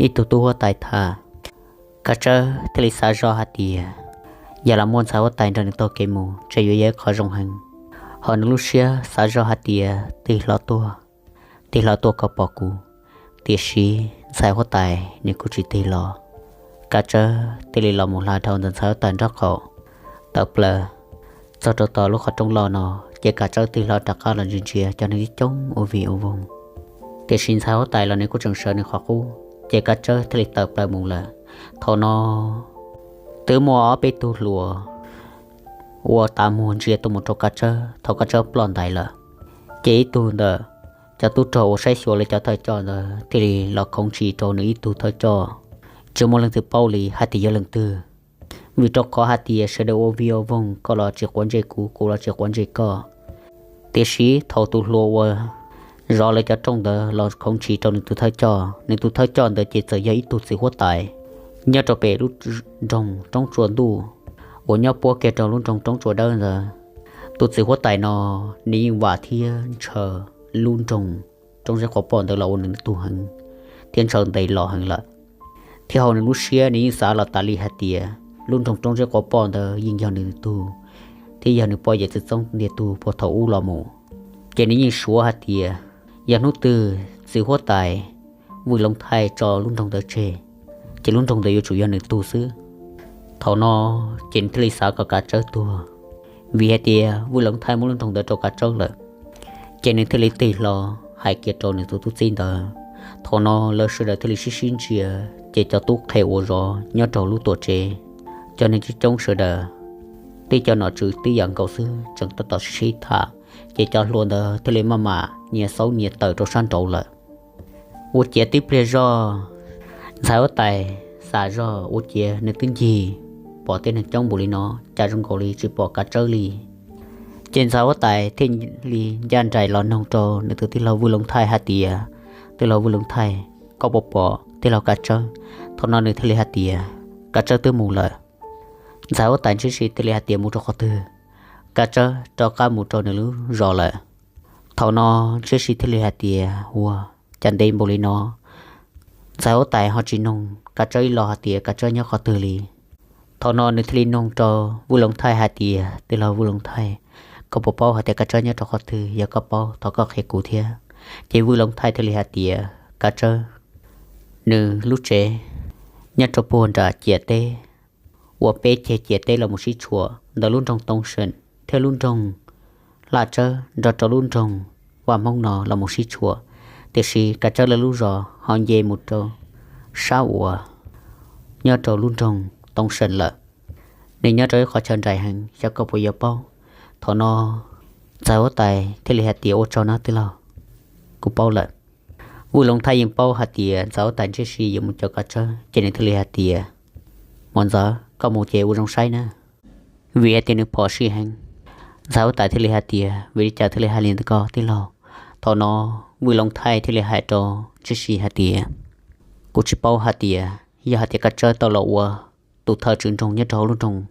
ib tug tub huab tais tham. Kab Tsawb thiaj li xav zoj hais tias, yog los muaj ntxhais huab tais nrog nws taug kev mus ces yuav yog ib qho zoo heev. Ho nws lub siab xav zoj hais tias, tig hlo tuaj, tig hlo tuaj kom pom kuv. Tiam sis ntxhais huab tais nws kuj tsis tig los. Kab Tsawb thiaj li los mus hla dhau ntawm ntxhais huab tais nraub qaum tawm plaws txog rau tom lub qhov rooj loj no, ces Kab Tsawb tig hlo rov qab los ntsia ntsia cov neeg coob ua vig ua voog. Tiam sis ntxhais huab tais los nws kuj tseem sawv nws qhov qub, ces Kab Tsawb thiaj li tawm plaws mus lawm. Thaum no twb muaj ob peb tug hluas ua tav muag ntsia tuaj mus rau Kab Tsawb. Thaum Kab Tsawb ploj ntais lawm, ces ib tug ntawm cov tub rog uas saib xyuas lawv cov thawj coj ntawd thiaj li los khoov ntsis rau nws ib tug thawj coj. Tsis muaj leej twg paub li hais tias yog leej twg, vim rau qhov hais tias sawv daws ua vig ua voog, koj los tsis quav ntsej kuv, kuv los tsis quav ntsej koj. Tiam sis thaum tus hluas uas zov lawv cov rooj ntawd los khoov ntsis rau nws tus thawj coj, nws tus thawj coj ntawd ces txawm yog ib tug txiv huab tais nyob rau pem lub nroog Roob Tsua Ntuj uas nyob puab kiag rau lub nroog Roob Tsua Dawb ntawd. Tus txiv huab tais no nws yeej vam thiab ntshaw lub nroog Roob Zeb Quav Poj ntawd los ua nws tug heev, thiab ntshaw ntes los heev lawm. Thiab hauv nws lub siab nws yeej xav los tas li hais tias lub nroog Roob Zeb Quav Poj ntawd yeej yog nws tug, thiab yog nws poj yawm txwv txoob ntiag tug puag thaum ub los mus. Ces nws yeej suav hais tias yog hnub twg txiv huab tais Vwj Loov Thaij tso lub nroog ntawd tseg, ces lub nroog ntawd yuav tsum yog nws tug xwb. Thaum no ces nws thiaj li xav kom Kav Tsawb tuag, vim hais tias Vwj Loov Thaij muab lub nroog ntawd rau Kav Tsawb lawm. Ces nws thiaj li tig hlo hais kiag rau nws tus tub txib ntawd. Thaum no lawv sawv daws thiaj li sib sib ntsia, ces cov tub qhe uas zov nyob rau lub tuam tsev, cov neeg coob coob sawv daws, tib co nom tswv tib yam nkaus xwb tseem tab tom sib sib tham, ces cov hluas ntawd thiaj li maj mam nyias xaub nyias tawm rau sab nraud lawm. Ua ciav tib pliag zoj, ntxhais huab tais xam zog ua ciav nws twb ncig pom tej neeg coob npaum li no, cas zoo nkaus li tsis pom Kav Tsawb li. Ces ntxhais huab tais thiaj li ncaj nraim los noog rau nws tus tij laug Vwj Loov Thaij hais tias, Tij laug Vwj Loov Thaij, koj puas pom tij laug Kav Tsawb? Thaum no nws thiaj li hais tias, Kav Tsawb twb mus lawm. Ntxhais huab tais Ntshiab Si thiaj li hais tias, Mus rau qhov twg? Kav Tsawb rov qab mus rau nws lub zos lawm. Thaum no Ntshiab Si thiaj li hais tias, Ua cas ntev npaum li no, ntxhais huab tais ho tsis noog Kav Tsawb ib los hais tias Kav Tsawb nyob qhov twg li. Thaum no nws thiaj li noog rau Vwj Loov Thaij hais tias, Tij laug Vwj Loov Thaij, koj puas paub hais tias Kav Tsawb nyob rau qhov twg? Yog koj paub thov koj qhia kuv thiab. Ces Vwj Loov Thaij thiaj li hais tias, Kav Tsawb nws lub tsev nyob rau puag nram ciam teb, uas peb ceg ciam teb los mus sib tshuam ntawm lub nroog Toob Seem thiab lub nroog Laj Tsawb nrog rau lub nroog Vaj Hmoob no los mus sib tshuam. Tiam sis Kav Tsawb lawv lub zos ho nce mus rau sab uas nyob rau lub nroog Toob Seem lawm. Nws nyob rau ib qhov chaw nraim heev, xyov koj puas yuav paub. Thaum no ntxhais huab tais thiaj li hais tias, Ua tsaug nawb tij laug, kuv paub lawm. Vwj Loov Thaij yeej paub hais tias ntxhais huab tais Ntshiab Si yuav mus caw Kav Tsawb, ces nws thiaj li hais tias, Muam ntxawm, koj mus ces ua zoo saib na, vim hais tias nws phom sij heev. Ntxhais huab tais thiaj li hais tias, Vim li cas thiaj li hais li ntawd ko tij laug? Thaum no Vwj Loov Thaij thiaj li hais rau Ntshiab Si hais tias, Kuv tsis paub hais tias yog hais tias Kav Tsawb tau los ua tus thawj tswj nroog nyob rau hauv lub nroog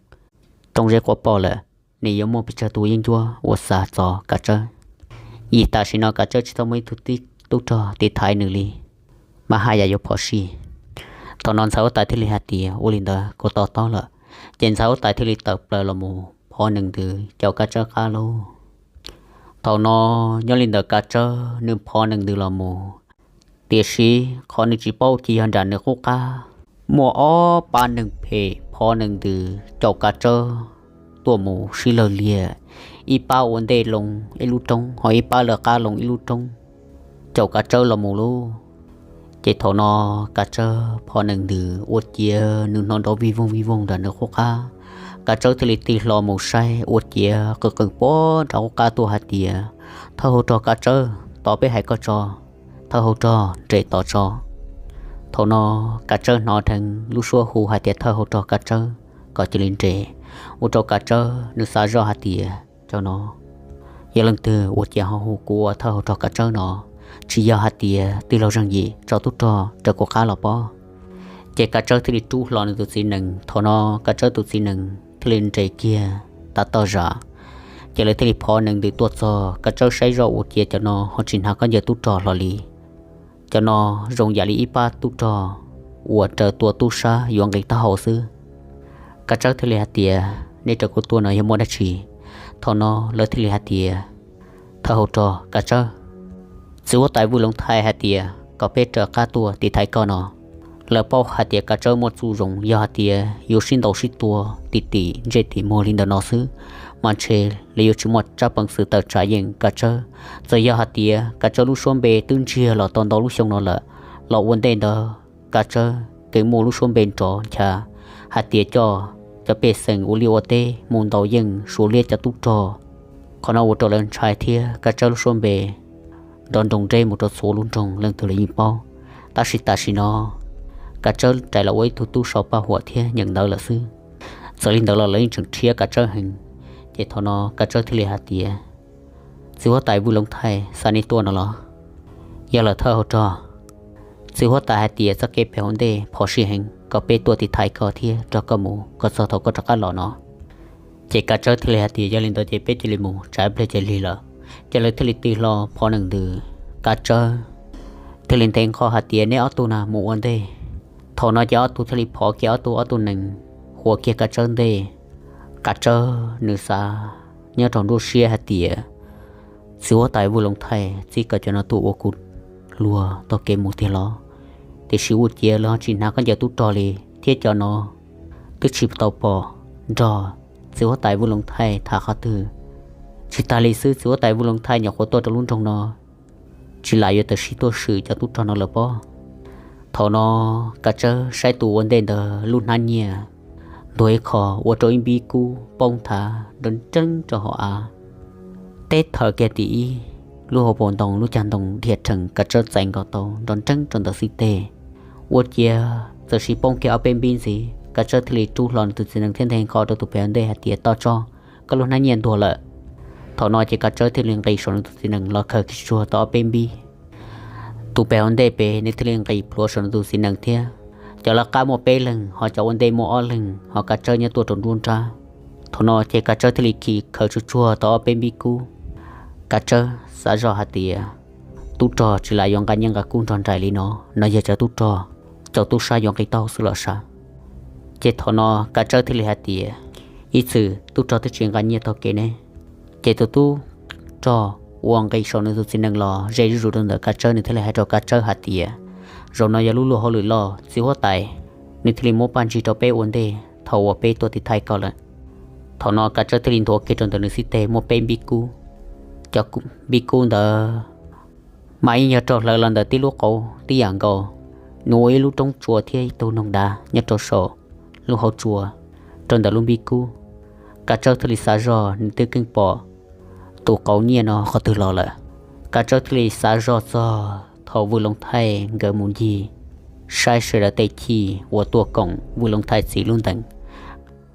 Roob Zeb Quav Poj lawm, nws yuav muaj pes tsawg tus yeeb ncuab uas xav txov Kav Tsawb. Vim tam sim no Kav Tsawb tsis tau muaj ib tug tub rog tiv thaiv nws li, mas haj yam yuav phom sij. Thaum no ntxhais huab tais thiaj li hais tias, Ua li ntawd kuv to taub lawm. Ces ntxhais huab tais thiaj li tawm plaws los mus phov nees ntws caum Kav Tsawb qab lauj. Thaum no nyob li ntawd Kav Tsawb nws phov nees ntws los mus, Tiam sis qhov nws tsis paub ces yog nram nws qub qab muaj ob pab neeg phem phov neeg ntws caum Kav Tsawb tuaj mus sib law liag, ib pab ua ntej loo ib lub roob ho ib pab lawv qab loo ib lub roob, caum Kav Tsawb los mus lauj. Ces thaum no Kav Tsawb phov neeg ntws ua ciav nws hnov nrov vij voog vij voog nram nws qub qab. Kav Tsawb thiaj li tig hlo mus saib ua ciav qw qees puag nram qub qab tuaj hais tias, Thawj hauv rog Kav Tsawb, tos peb hais koj tso. Thawj hauv rog, nres tos tso. Thaum no Kav Tsawb hnov dheev lub suab hu hais tias thawj hauv rog Kav Tsawb kom cia li nres, ua rau Kav Tsawb nws xav zoj hais tias, Cov no yog leej twg ua ciav ho hu kuv ua thawj hauv rog Kav Tsawb no? Tsis yog hais tias tij laug Zeej Yim tso tub rog raws kuv qab los pob? Ces Kav Tsawb thiaj li rub hlo nws tus txiv nees. Thaum no Kav Tsawb tus txiv nees thiaj li nres kiag tav toj zam, ces lawv thiaj li phov nees ntws tuaj txog. Kav Tsawb saib zoj ua ciav cov no ho tsis hnav khaub ncaws tub rog hlo li. Cov no zoo yam li ib pab tub rog uas raws tua tub sab yuav nqis taub hau xwb. Kav Tsawb thiaj li hais tias, Nej raws kuv tua no yog muaj dab tsi? Thaum no lawv thiaj li hais tias, Thawj hauv rog Kav Tsawb, txiv huab tais Vwj Loov Thaij hais tias kom peb raws qab tuaj tiv thaiv koj no. Lawv paub hais tias Kav Tsawb muaj txuj zoo, yog hais tias yuav sib ntaus sib tua tim tim ntsej tim muag li ntawm no xwb, mas ntshe lawv yuav tsis muaj tsab peev xwm tawm tsam yeej Kav Tsawb. Txawm yog hais tias Kav Tsawb lub suab npe twb ntsiag los tau ntau lub xyoo no lawm, los ua ntej ntawd Kav Tsawb kev muaj lub suab npe nrov ncha hais tias coj cov pej xeem ua liaj ua teb mus ntaus yeej Suav liab cov tub rog. Qhov no ua rau lawv ntshai thiab Kav Tsawb lub suab npe nrov nroos nreb mus rau txhua lub nroog, leej twg los yeej paub. Tab sis tam sim no Kav Tsawb rais los ua ib tug tub sau paj huam thiab nyeem ntawv lawm xwb. Txawm li ntawd los lawv yeej tseem rhiab Kav Tsawb heev. Ces thaum no Kav Tsawb thiaj li hais tias, Txiv huab tais Vwj Loov Thaij, xav nej tuaj no los? Yog lawm thawj hauv rog, txiv huab tais hais tias txoj kev pem hauv ntej phom sij heev, kom peb tuaj tiv thaiv koj thiab nrog koj mus kom txog thaum koj rov qab los no. Ces Kav Tsawb thiaj li hais tias, Yog li ntawd ces peb cia li mus, tsam ib pliag ces lig lawm. Ces lawv thiaj li tig hlo phov nees ntws, Kav Tsawb thiaj li nthe nqho hais tias, Neb ob tug na mus ua ntej. Thaum no ces ob tug thiaj li phov kiag ob tug, ob tug nees huam kiag Kav Tsawb ntej. Kav Tsawb nws xav nyob rau nruab siab hais tias, Txiv huab tais Vwj Loov Thaij, txib kom cov no tuaj ua kuv hluas taug kev mus tiag los? Tiam sis ua ciav lawv ho tsis hnav khaub ncaws tub rog li, thiab cov no twb tsis tau pom nrog txiv huab tais Vwj Loov Thaij tham qhov twg. Tsis tas li xwb, txiv huab tais Vwj Loov Thaij nyuam qhuav tuaj rau lub nroog no, tsis lam yuav tawm sim tuaj swm cov tub rog no lawm pob. Thaum no Kav Tsawb saib tus ua ntej ntawd lub hnab nyiaj ntuag ib qho ua rau ib npib kub poob thav nrov nreeb rau hauv av. Teb thawm kiag tim ib, lub hauv paus ntoo lub cag ntoo dhia rhees, Kav Tsawb txais nkaus tau nrov nreeb rau ntawm xib teg. Ua ciav txawm sis poob kiag ob peb npib ntxiv, Kav Tsawb thiaj li rub hlo nws tus txiv nees thiab nthe nqho rau tus pem hauv ntej hais tias, Tos tso, koj lub hnab nyiaj ntuag lawm. Thaum no ces Kav Tsawb thiaj li nqis saum nws tus txiv nees los khaws kiag tsuag tau ob peb npib. Tus pem hauv ntej pem nws thiaj li nqis plhuav saum nws tus txiv nees thiab. Cov lawv qab muaj peb leeg ho cov ua ntej muaj ob leeg ho Kav Tsawb nyob tuaj rau nruab nrab. Thaum no ces Kav Tsawb thiaj li khi khaws tsuag tsuag tau ob peb npib kub. Kav Tsawb xav zoj hais tias, tub rog tsis lam yuav nqa nyiaj nqa kub nrog nraim li no, no yog cov tub rog caum tub sab yuav nqis taub hau xwb los sav. Ces thaum no Kav Tsawb thiaj li hais tias, ib txwm tub rog twb tsis nqa nyiaj taug kev ne. Ces tus tub rog uas nqis saum nws tus txiv nees los ze zuj zus rau ntawm Kav Tsawb, nws thiaj li hais rau Kav Tsawb hais tias, zaum no yog lub luag hauj lwm loj, txiv huab tais nws thiaj li muab paj ntsig rau peb ua ntej thaum uas peb tuaj tiv thaiv koj lawm. Thaum no Kav Tsawb thiaj li nthuav kiag rau ntawm nws xib teg muaj peb npib kub. Cov npib kub ntawd mas ib nyuag rau hlawv los ntawm tib lub qauv tib yam nkaus. Nws ua ib lub roob tsua thiab ib tug noog dav nyob rau saum lub hauv tsua rau ntawm lub npib kub. Kav Tsawb thiaj li xav zog, nws twb keej pom tus qauv nyiaj no qhov twg los lawm. Kav Tsawb thiaj li xav zog txog thaum Vwj Loov Thaij nkawd mus ncig saib sawv daws tej chij uas tuaj koom Vwj Loov Thaij txiv lub ntees.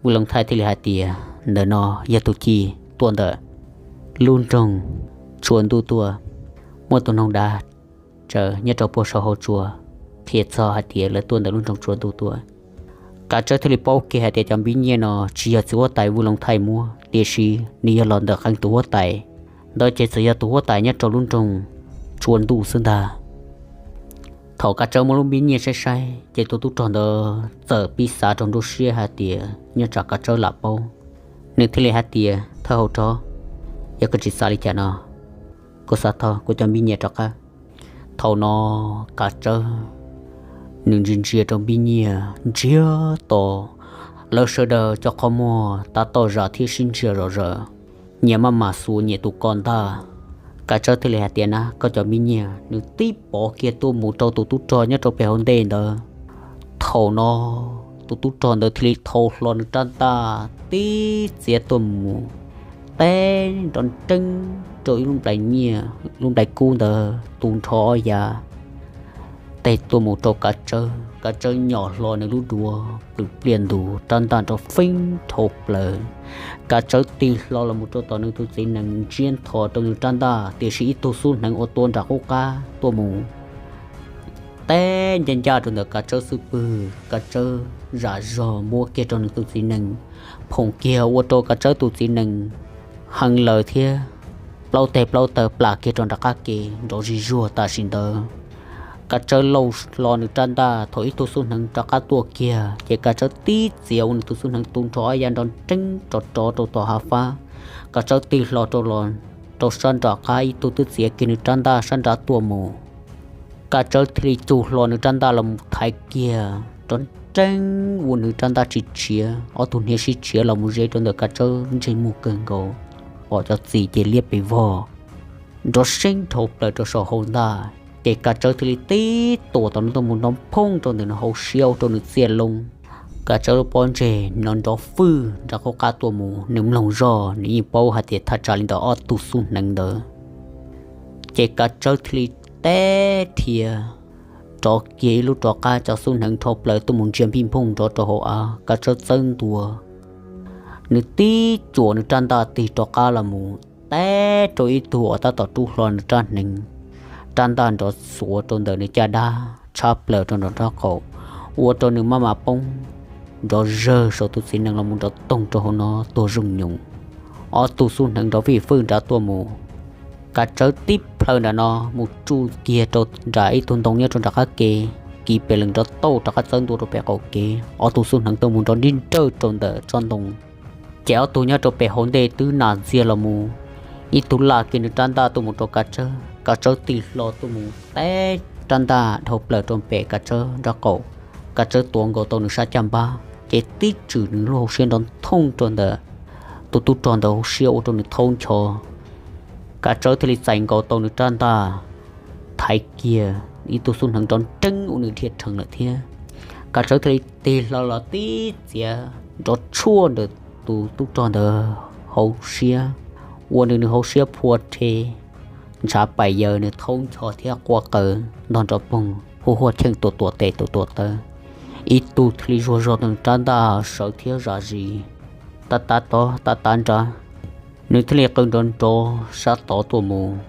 Vwj Loov Thaij thiaj li hais tias, ntawm no yog tus chij tuaj ntawm lub nroog Tsua Ntuj tuaj, muaj tus noog dav tsaws nyob rau puag saum hauv tsua qhia txog hais tias lawv tuaj ntawm lub nroog Tsua Ntuj tuaj. Kav Tsawb thiaj li paub kiag hais tias cov npib nyiaj no tsis yog txiv huab tais Vwj Loov Thaij muab, tiam sis nws yog los ntawm qee tus huab tais, ntawd ces txawm yog tus huab tais nyob rau lub nroog Tsua Ntuj xwb ntag. Thaum Kav Tsawb muab lub npib nyiaj saib saib ces tus tub rog ntawd txawm pib xav rau nruab siab hais tias nyob tsam Kav Tsawb lam paub. Nws thiaj li hais tias, thawj hauv rog, yog koj tsis xav li cas no, kuv xav tau kuv cov npib nyiaj rov qab. Thaum no Kav Tsawb nws ntsia ntsia rau Npib Nyiaj ntsiag to, lawv sawv daws cov qhov muag tab tom zam thiab sib ntsia zom zaws, nyias maj mam xuas nyias tus ko ntag. Kav Tsawb thiaj li hais tias, Na, koj cov Npib Nyiaj. Nws tib pov kiag tuaj mus rau tus tub rog nyob rau pem hauv ntej ntawd. Thaum no tus tub rog ntawd thiaj li thau hlo nws rab ntaj tib txiav tuaj mus, teb nrov nreeb rau ib lub nplai nyiaj, lub nplai kub ntawd tu nrho ob yav, teb tuaj mus rau Kav Tsawb. Kav Tsawb nyom hlo nws lub duav plws pliaj ntus, rab ntaj nrov feeb dhau plaws. Kav Tsawb tig hlo los mus rau tom nws tus txiv nees, ntsiab ntho rau nws rab ntaj, tiam sis ib tug xub hneev uas tua nram qub qab tuaj mus teb ncaj ncaj rau ntawm Kav Tsawb xub pwg. Kav Tsawb zam zog muab kiag rau nws tus txiv nees, phoom kiag ua rau Kav Tsawb tus txiv nees hee laws thiab plaub teg plaub taw plam kiag rau nram qab ke nrov zig zuag. Tam sim ntawd Kav Tsawb lauj hlo nws rab ntaj, thaum ib tug xub hneev rov qab tuaj kiag ces Kav Tsawb tib txiav ua nws tus xub hneev tu nrho ob yav nrov nreeb rov rov rau tom hav fab. Kav Tsawb tig hlo rau los rau sab nram qab, ib tug twb txiav kiag nws rab ntaj sab nrad tuaj mus. Kav Tsawb thiaj li cug hlo nws rab ntaj los mus thaiv kiag, nrov nreeb ua nws rab ntaj tsis tshiav, ob tug hniav sib tshiav los mus ze rau ntawm Kav Tsawb ntsej muag kawg nkaus, pom cov txiv ces liab pes vog, nrov seeb dhau plaws rau saum hau ntaj. Ces Kav Tsawb thiaj li tib tuam tom no tuaj mus nrov phooj rau ntawm nws hauv siab ua rau nws txiaj loo. Kav Tsawb lub pob ntseg no nrov fwj nram qub qab tuaj mus, nws mloog zog nws yeej paub hais tias thaj tsam li ntawm ob tug xub hneev ntawd. Ces Kav Tsawb thiaj li teb dhia rov kiag ib lub rov qab, cov xub hneev dhau plaws tuaj mus ntsia npij nphooj nrov rau hauv av. Kav Tsawb txawb ntua, nws tib cuam nws rab ntaj tig rov qab los mus teb rau ib tug uas tab tom rub hlo nws rab hneev. Rab ntaj nrov xuav rau ntawm nws caj dab tshab plaws rau nram nraub qaum, ua rau nws maj mam poob nrov zawg saum tus txiv nees los mus nrov toog rau hauv no tuag zooj nyoos. Ob tug xub hneev nrov fij fwj nrad tuaj mus, Kav Tsawb tib plhaw nram no mus tsuj kiag rau nram ib tug ntoo nyob rau nram qab ke, kiv pes lees nrov tauj rov qab txawb ntua rau pem qaum kev. Ob tug xub hneev tuaj mus nrov nrib nrawj rau ntawm tsob ntoo. Ces ob tug nyob rau pem hauv ntej twb nas ntxiag los mus, ib tug laj kiag nws rab ntaj tuaj mus rau Kav Tsawb, Kav Tsawb tig hlo tuaj mus teb rab ntaj dhau plaws rau pem Kav Tsawb nraub qaum. Kav Tsawb tuav nkaus tau nws sab caj npab ces tib tswm nws lub hauv siab nrov nthooj rau ntawm tus tub rog ntawd hauv siab ua rau nws thaub ncho. Kav Tsawb thiaj li txais nkaus tau nws rab ntaj thaiv kiag, ib tug xub hneev nrov nreeb ua nws dhia rhees lawm thiab. Kav Tsawb thiaj li tig hlo los tib txiav nrov tshuaj ntawm tus tub rog ntawd hauv siab, ua nws nws hauv siab phua rhe, ntshav pais yaws, nws thaub ncho thiab quaj qaws ntog nrov poog, hu huaj cheej tuam tuam tes tuam tuam taw. Ib tug thiaj li zuag zog nws rab ntaj sawv thiab zam zis, tav tav tod tav tav nrad. Nws thiaj li qw nrov nrov sab tod tuaj mus,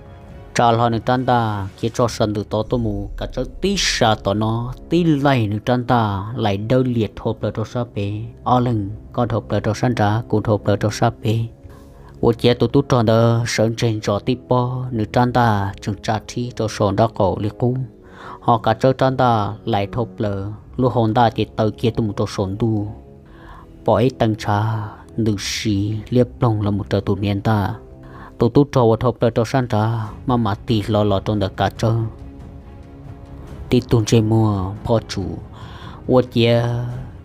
tsa hlo nws rab ntaj khiav tso sab ntawm tod tuaj mus. Kav Tsawb tib sa tom no, tib laig nws rab ntaj laim dawb lias dhau plaws rau sab pem, ob leeg koj dhau plaws rau sab nrad, kuv dhau plaws rau sab pem. Ua ciav tus tub rog ntawd sawv ntseg ntsos tib pob, nws rab ntaj tseem tsa rhib rau saum nraub qaum li qub, ho Kav Tsawb rab ntaj laim dhau plaws, lub hau ntaj ces taw kiag tuaj mus rau saum ntuj, pom ib tee ntshav ntws si liab ploog los mus raws tus hniav ntaj. Tus tub rog uas dhau plaws rau sab nrad maj mam tig hlo los rau ntawm Kav Tsawb tib tug ntsej muag pho tsum, ua ciav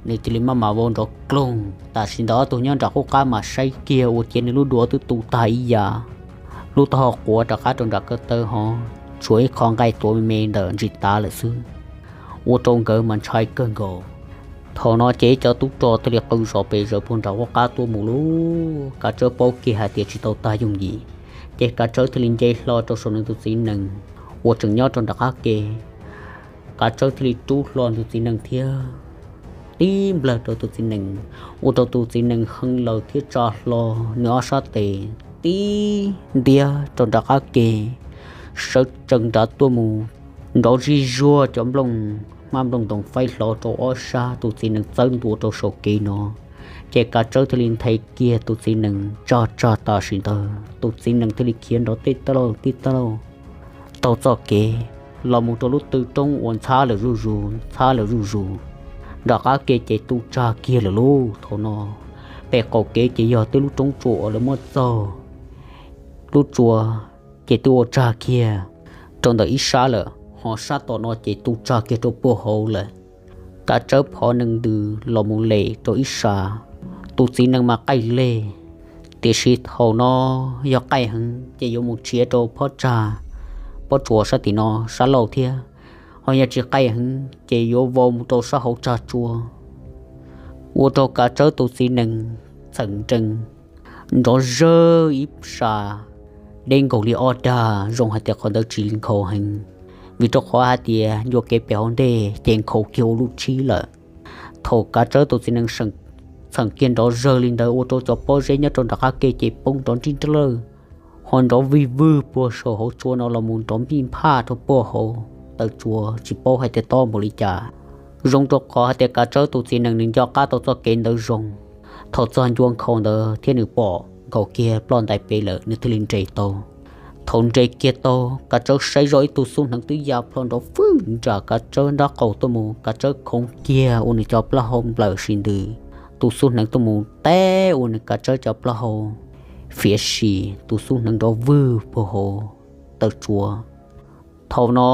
nws cia li maj mam vau nrov kloog. Tam sim ntawd ob tug nyob nram qub qab mas saib kiag ua ciav nws lub duav twb tu tag ib yam, lub taub hau quav rov qab rau nram kawm tawv hov, tshuav ib qho nqaij tuav me me ntawm ntsis tav lawm xwb, ua rau nkawd mas ntshai kawg nkaus. Thaum no ces ib cov tub rog thiaj li qw zom pes zaws puag nram qub qab tuaj mus lauj. Kav Tsawb paub kiag hais tias tsis tau tag yooj yim, ces Kav Tsawb thiaj li nce hlo rau saum nws tus txiv nees uas tseem nyob rau nram qab ke. Kav Tsawb thiaj li rub hlo nws tus txiv nees thiab tib nplawg rau tus txiv nees, ua rau tus txiv nees hee laws thiab tsa hlo nws ob sab tes tib ntiab rau nram qab ke, sawv tsees nrad tuaj mus. Nrov zig zuag cov nplooj, hmab nplooj ntoos faib hlo rau ob sab, tus txiv nees txawb ntua rau saum kev no. Ces Kav Tsawb thiaj li nthe kiag tus txiv nees tsog tsog tam sim ntawd, tus txiv nees thiaj li khiav nrov tij tauj tij tauj taug txoj kev los mus rau lub tw roob uas ntxhab lawm zuj zus ntxhab lawm zuj zus. Nram qab ke ces tu tsag kiag lawm lauj. Thaum no pem qaum kev ces yog twb lub roob tsua uas lawv muab txaug, lub tsua ces twb ua tsag kiag rau ntawm ib sab lawm. Ho sab tom no ces tu tsag kiag rau puag hauv lawm. Kav Tsawb phov nees ntws los mus lem rau ib sab, tus txiv nees mas qaij leg. Tiam sis thaum no yog qaij heev ces yuav mus tshiav rau phab tsag, pob tsuas sab tim no, sab laug thiab. Ho yog tsis qaij heev ces yuav vau mus rau sab hauv tsag tsua, ua rau Kav Tsawb tus txiv nees txheem nrees nrov zawg ib sab, deb nkaus li ob dag, zoo hais tias qhov ntawd tsis nkhaus heev, vim rau qhov hais tias ncua kev pem hauv ntej ces nkhaus kiag ua lub tshib lawm. Thaum Kav Tsawb tus txiv nees txheem kiag nrov zawg li ntawd ua rau cov pob zeb nyob rau nram qab ke ces poob nrov nrib nrab lawj, ho nrov vij vwg puag saum hauv tsua no los mus nrov npij nphaj rau puag hauv taw tsua tsis paub hais tias tob npaum li cas. Zoo rau qhov hais tias Kav Tsawb tus txiv nees nws nco qab tau txoj kev ntawd zoo. Thaum txog ncua nkhaus ntawd thiab nws pom nkaus kiag ploj ntais pem lawm nws thiaj li nres tau. Thaum nres kiag tau, Kav Tsawb saib zoj ib tug xub hneev twb ya plho nrov fwj nram Kav Tsawb nraub qaum tuaj mus, Kav Tsawb khoov kiag ua nws cov plaub hau nplawm sis ntws, tus xub hneev tuaj mus teb ua nws Kav Tsawb cov plaub hau fiav si, tus xub hneev nrov vwg puag hauv taw tsua. Thaum no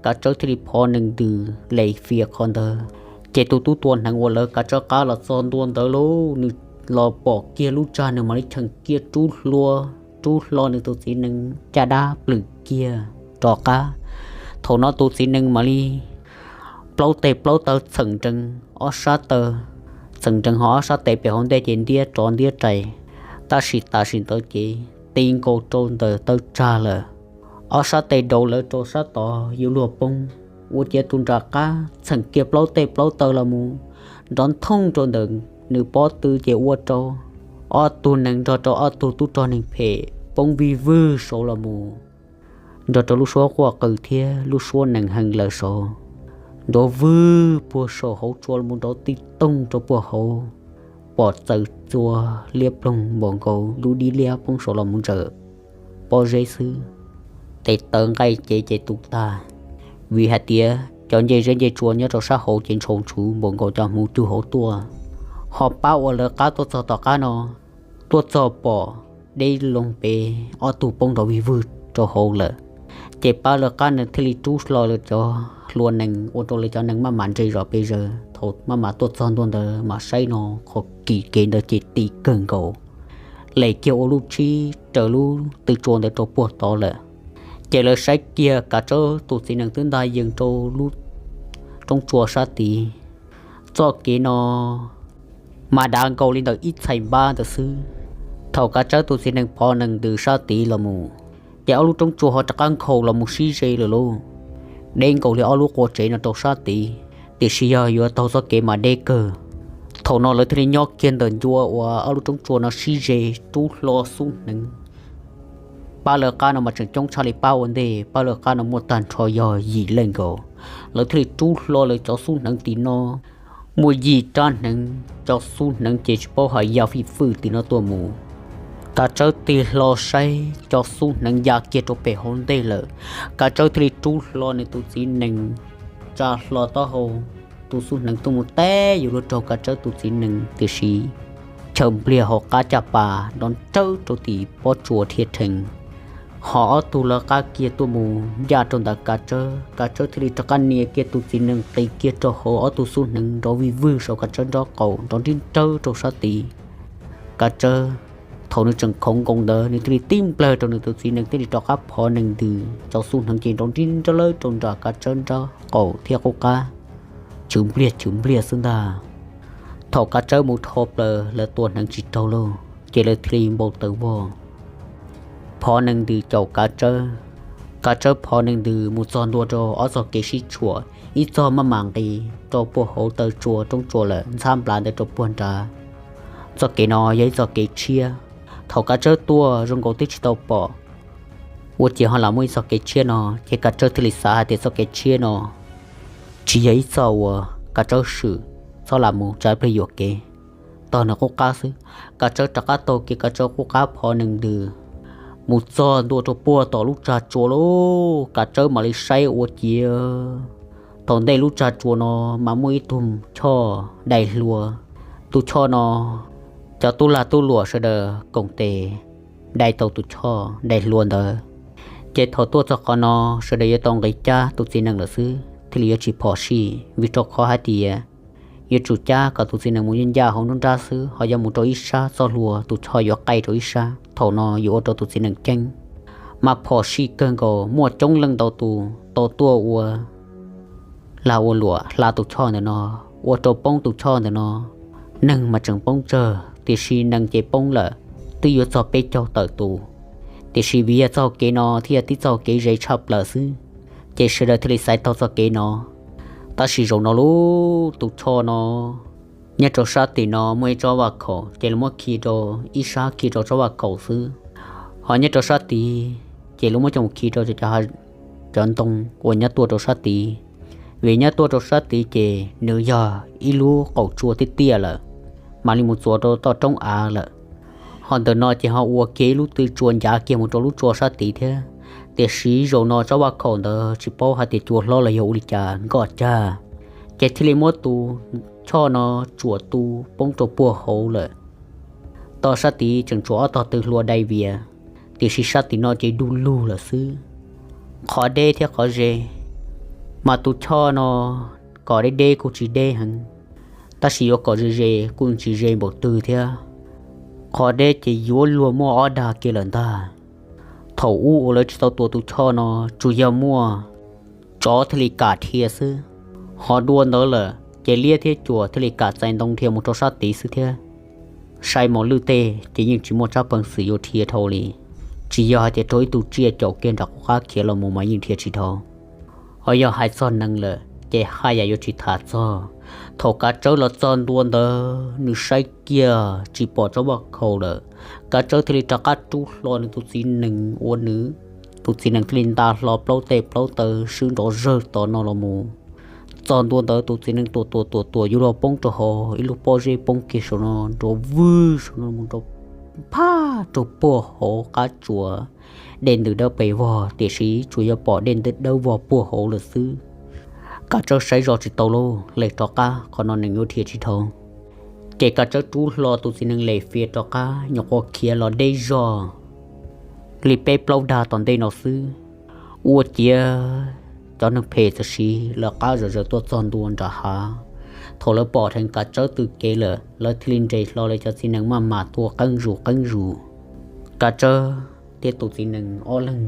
Kav Tsawb thiaj li phov nees ntws lem fias qhov ntawd, ces tus tub tua hneev uas lawv Kav Tsawb qab los txog ntua ntawd lauj, nws los pom kiag lub tsag nws mam li cheem kiag rub hlo, rub hlo nws tus txiv nees caj dab plwm kiag rov qab. Thaum no tus txiv nees mam li plaub tes plaub taw txheem nrees ob sab taw, txheem nrees ho ob sab tes pem hauv ntej ces ntiab rov ntiab rais, tab sis tam sim ntawd ces ti nkaus rau ntawm taw tsag lawm. Ob sab tes daus lawv rau sab tod yuav luag poob, ua ciav tus nram qab txheem kiag plaub tes plaub taw los mus nrov nthooj rau ntawm nws pob tw ces ua rau ob tug nees nrog rau ob tug tub rog neeg phem poob vij vwg saud los mus, nrog rau lub suab quaj qw thiab lub suab nees heev lawm saud, nrov vwg puag saum hauv tsua los mus nrov tib toog rau puag hauv, pom txawm txua liab ploog npaum nkaus lub dib liab poob saud los mus ntsawm pob zeb xwb. Tes taw nqaij cev ces tu tag, vim hais tias cov ncej zeb ncej tsua nyob rau sab hauv ces ntshau ntshuv npaum nkaus cov hmuv cug hauv tuaj. Ho pab uas lawv qab tuaj txog tom qab no, tuaj txog pom deb loo pem ob tug poob nrov vij vwg rau hauv lawm. Ces pab lawv qab nws thiaj li rub hlo lawv cov hlua nees ua rau lawv cov nees maj mam nres zom pes zaws. Thaum maj mam tuaj txog ntua ntawd mas saib no qhov kis kev ntawd ces ti kawg nkaus, lem kiag ua lub tshib raws lub tw tsua ntawd rau puag tod lawm. Ces lawv saib kiag Kav Tsawb tus txiv nees twb nta yees rau lub roob tsua sab tid. Txoj kev no mas dav nkaus li ntawm ib txhais npab ntawd xwb. Thaum Kav Tsawb tus txiv nees phov nees ntws sab tid los mus, ces ob lub roob tsua ho rov qab nkhaus los mus sib ze lawm lauj. Deb nkaus li ob lub qua tsev no rau sab tid, tiam sis yog yuav taug txoj kev mas deb kawg. Thaum no lawv thiaj li nyob kiag ntawm ncua uas ob lub roob tsua no sib ze, rub hlo xub hneev. Pab lawv qab no mas tseem coob tshaj li pab ua ntej, pab lawv qab no muaj tag nrho yog yim leej nkaus. Lawv thiaj li rub hlo lawv cov xub hneev tim no, muaj yim rab hneev, cov xub hneev ces tsis paub hais ya fij fwj tim no tuaj mus. Kav Tsawb tig hlo saib cov xub hneev ya kiag rau pem hauv ntej lawm, Kav Tsawb thiaj li rub hlo nws tus txiv nees, tsa hlo taub hau, tus xub hneev tuaj mus teb yuav luag raug Kav Tsawb tus txiv nees, tiam sis chaw npliag hauv qab caj pas nrov nrawb rau tim pob tsuas thiab rhees. Ho ob tug lawv qab kiag tuaj mus ncaj rau ntawm Kav Tsawb, Kav Tsawb thiaj li rov qab nias kiag tus txiv nees qis kiag rau hauv ob tug xub hneev nrov vij vwg saum Kav Tsawb nraub qaum nrov nrib nrawb rau sab tid. Kav Tsawb thaum nws tseem khoov nkoos ntawd nws thiaj li tib nplawg rau nws tus txiv nees thiaj li rov qab phov nees ntws, cov xub hneev ces nrov nrib nrawb rau nram Kav Tsawb nraub qaum thiab qub qab, chwv npliag chwv npliag xwb ntag. Thaum Kav Tsawb mus dhau plaws lawv tua hneev tsis raug lauj, ces lawv thiaj li npau taws vog. Phov nees ntws caum Kav Tsawb, Kav Tsawb phov nees ntws mus txog ntua rau ob txoj kev sib tshuam, ib txoj maj mam nqis rau puag hauv taw tsua roob tsua lawm, ntxhab nplav ntawd rau puag nrad. Txoj kev no yog ib txoj kev tshiab, thaum Kav Tsawb tuaj zoo nkaus twb tsis tau pom. Ua ciav ho lam muaj ib txoj kev tshiab no, ces Kav Tsawb thiaj li xav hais tias txoj kev tshiab no tsis yog ib txoj uas Kav Tsawb swm, txhob lam mus tsam ib pliag yuam kev, taug nws qub qab xwb. Kav Tsawb rov qab taug kev Kav Tsawb qub qab phov nees ntws mus txog ntua rau puag tom lub tsag tsua lauj. Kav Tsawb mam li saib ua ciav tom ntej lub tsag tsua no mas muaj ib tug choj dai hlua. Tus choj no cov tub lag tub luam sawv daws koom tes dai tau tus choj dai hlua ntawd. Ces thaum tuaj txog qhov no, sawv daws yuav tau nqis cab tus txiv nees lawm xwb thiaj li yuav tsis phom sij, vim rau qhov hais tias yuav tsum cab kom tus txiv nees mus ncaj ncaj hauv nruab nrab xwb, ho yog mus rau ib sab txoj hlua tus choj yuav qaij rau ib sab, thaum no yuav ua rau tus txiv nees ceeb. Mas phom sij kawg nkaus, muaj coob leej ntau tus tau tuaj ua lag ua luam hla tus choj ntawm no, ua rau poob tus choj ntawm no. Neeg mas tseem poob tsawg, tiam sis nees ces poob lawm, twb yuav txog peb caug tawm tus. Tiam sis vim yog txoj kev no thiaj yog tib txoj kev ze tshaj plaws xwb, ces sawv daws thiaj li xaiv taug txoj kev no. Tab sis zaum no lub tus choj no, nyob rau sab tim no muaj ib tsob vaj khaum, ces lawv muab khi rau ib sab, khi rau tsob vaj khaum xwb. Ho nyob rau sab tid, ces lawv muab coj mus khi rau cov ntoo uas nyob tuaj rau sab tid. Vim nyob tuaj rau sab tid ces nws yog ib lub qaum tsua tiaj tiaj lawm, mam li mus txuas rau toj roob av lawm. Ho ntawm no ces ho ua kiag ib lub tw tsua ncav kiag mus rau lub tsua sab tid thiab. Tiam sis zaum no tsob vaj khaum ntawd tsis paub hais tias cua hlob los yog ua li cas nkoj cag, ces thiaj li muab tus choj no tsuam tu poob rau puag hauv lawm. Toj sab tid tseem tshuav ob tog tw hlua dai vias, tiam sis sab tim no ces du lug lawm xwb. Qhov deb thiab qhov ze, mas tus choj no kom deb deb kuj tsis deb heev, tab sis yuav kom ze ze kuj tsis ze npaum twg thiab. Qhov deb ces yuav luag muaj ob dag kiag lawm ntag. Thaum ub uas lawv tsis tau tua tus choj no, tsuas yog muaj tsov thiaj li kam dhia xwb. Ho dua ntawd lawm ces liab thiab cuam thiaj li kam txais ntoo dhia mus rau sab tid xwb thiab. Saib mos lwj tej ces yeej tsis muaj tsab peev xwm yuav dhia dhau li, tsis yog hais tias raug ib tug tsiaj caum kiag nram qub qab khiav los mus mas yeej dhia tsis dhau. Ho yog hais txog nees lawm ces haj yam yuav tsis tham txog. Thaum Kav Tsawb los txog ntua ntawd, nws saib kiag tsis pom tsob vaj khaum lawm, Kav Tsawb thiaj li rov qab rub hlo nws tus txiv nees ua nws, tus txiv nees thiaj li nta hlo plaub tes plaub taw swb nrov zawg tom no los mus. Txog ntua ntawd tus txiv nees tuam tuam tuam tuam yuav luag poob rau hauv ib lub pob zeb poob kiag saum no nrov vwg saum no mus rau phaj rau puag hauv qab tsuas, dej ntws dawb pes vog, tiam sis tsuas yog pom dej ntws dawb vog puag hauv lawm xwb. Kav Tsawb saib zoj tsis tau lauj, lem rov qab, qhov no nees yuav dhia tsis dhau. Ces Kav Tsawb rub hlo tus txiv nees lem fias rov qab, nyuam qhuav khiav los deb zog li peb plaub dag tom ntej no xwb, ua ciav cov neeg phem txawm siv lawv qab zom zaws tuaj txog ntua nram hav. Thaum lawv pom dheev Kav Tsawb tw kev lawm, lawv thiaj li nres hlo lawv cov txiv nees maj mam tuaj qeeb zus qeeb zus. Kav Tsawb thiab tus txiv nees ob leeg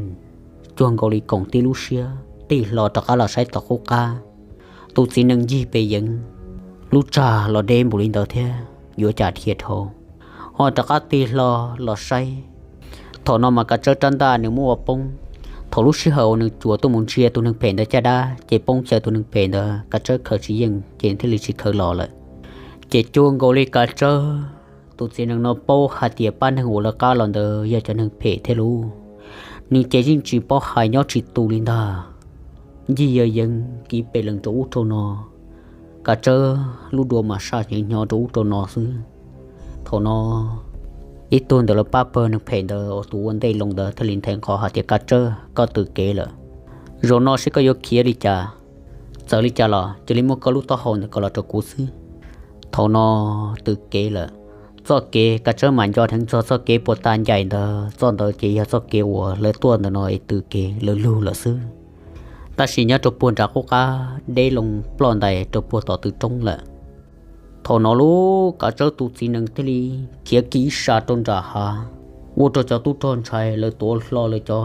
cuag nkaus li koom tib lub siab tig hlo rov qab los saib tom qub qab. Tus txiv nees ncig pes yeev, lub tsag los deb npaum li ntawd thiab yuav cas dhia dhau, ho rov qab tig hlo los saib. Thaum no mas Kav Tsawb rab ntaj nws muab ua poob. Thaum lub sij hawm uas nws cuam tuaj mus ntsia tus neeg phem ntawd caj dab ces poob xyaw tus neeg phem ntawd, Kav Tsawb khaws tsis yeej ces thiaj li tsis khaws los lawm. Ces cuag nkaus li Kav Tsawb tus txiv nees no paub hais tias pab neeg uas lawv qab los ntawd yog cov neeg phem thiab lauj. Nws ces yeej tsis paub hais nyob tsis tu li ntag, ncig yog yeev kiv pes lees rau ub rau no. Kav Tsawb lub duav mas saj heev hnyo rau ub rau no xwb. Thaum no ib tug ntawm lawv pab pawg neeg phem ntawd uas tus ua ntej loo ntawd thiaj li nthe nqho hais tias, Kav Tsawb, koj tw kev lawm, zaum no seb koj yuav khiav li cas. Txawm li cas los cia li muab koj lub taub hau ntawm ko los rau kuv xwb. Thaum no tw kev lawm, txoj kev Kav Tsawb mam nco dheev txog txoj kev puag ta ncaim ntawd, txoj ntawd ces yog txoj kev uas lawv tuaj ntawm no es tw kev lawv lug lawm xwb. Tab sis nyob rau puag nram qub qab deb loo ploj ntais rau puag tom tw roob lawm. Thaum no lub Kav Tsawb tus txiv nees thiaj li khiav kiag ib sab rau nram hav, ua rau cov tub rog ntshai, lawv tuav hlo lawv cov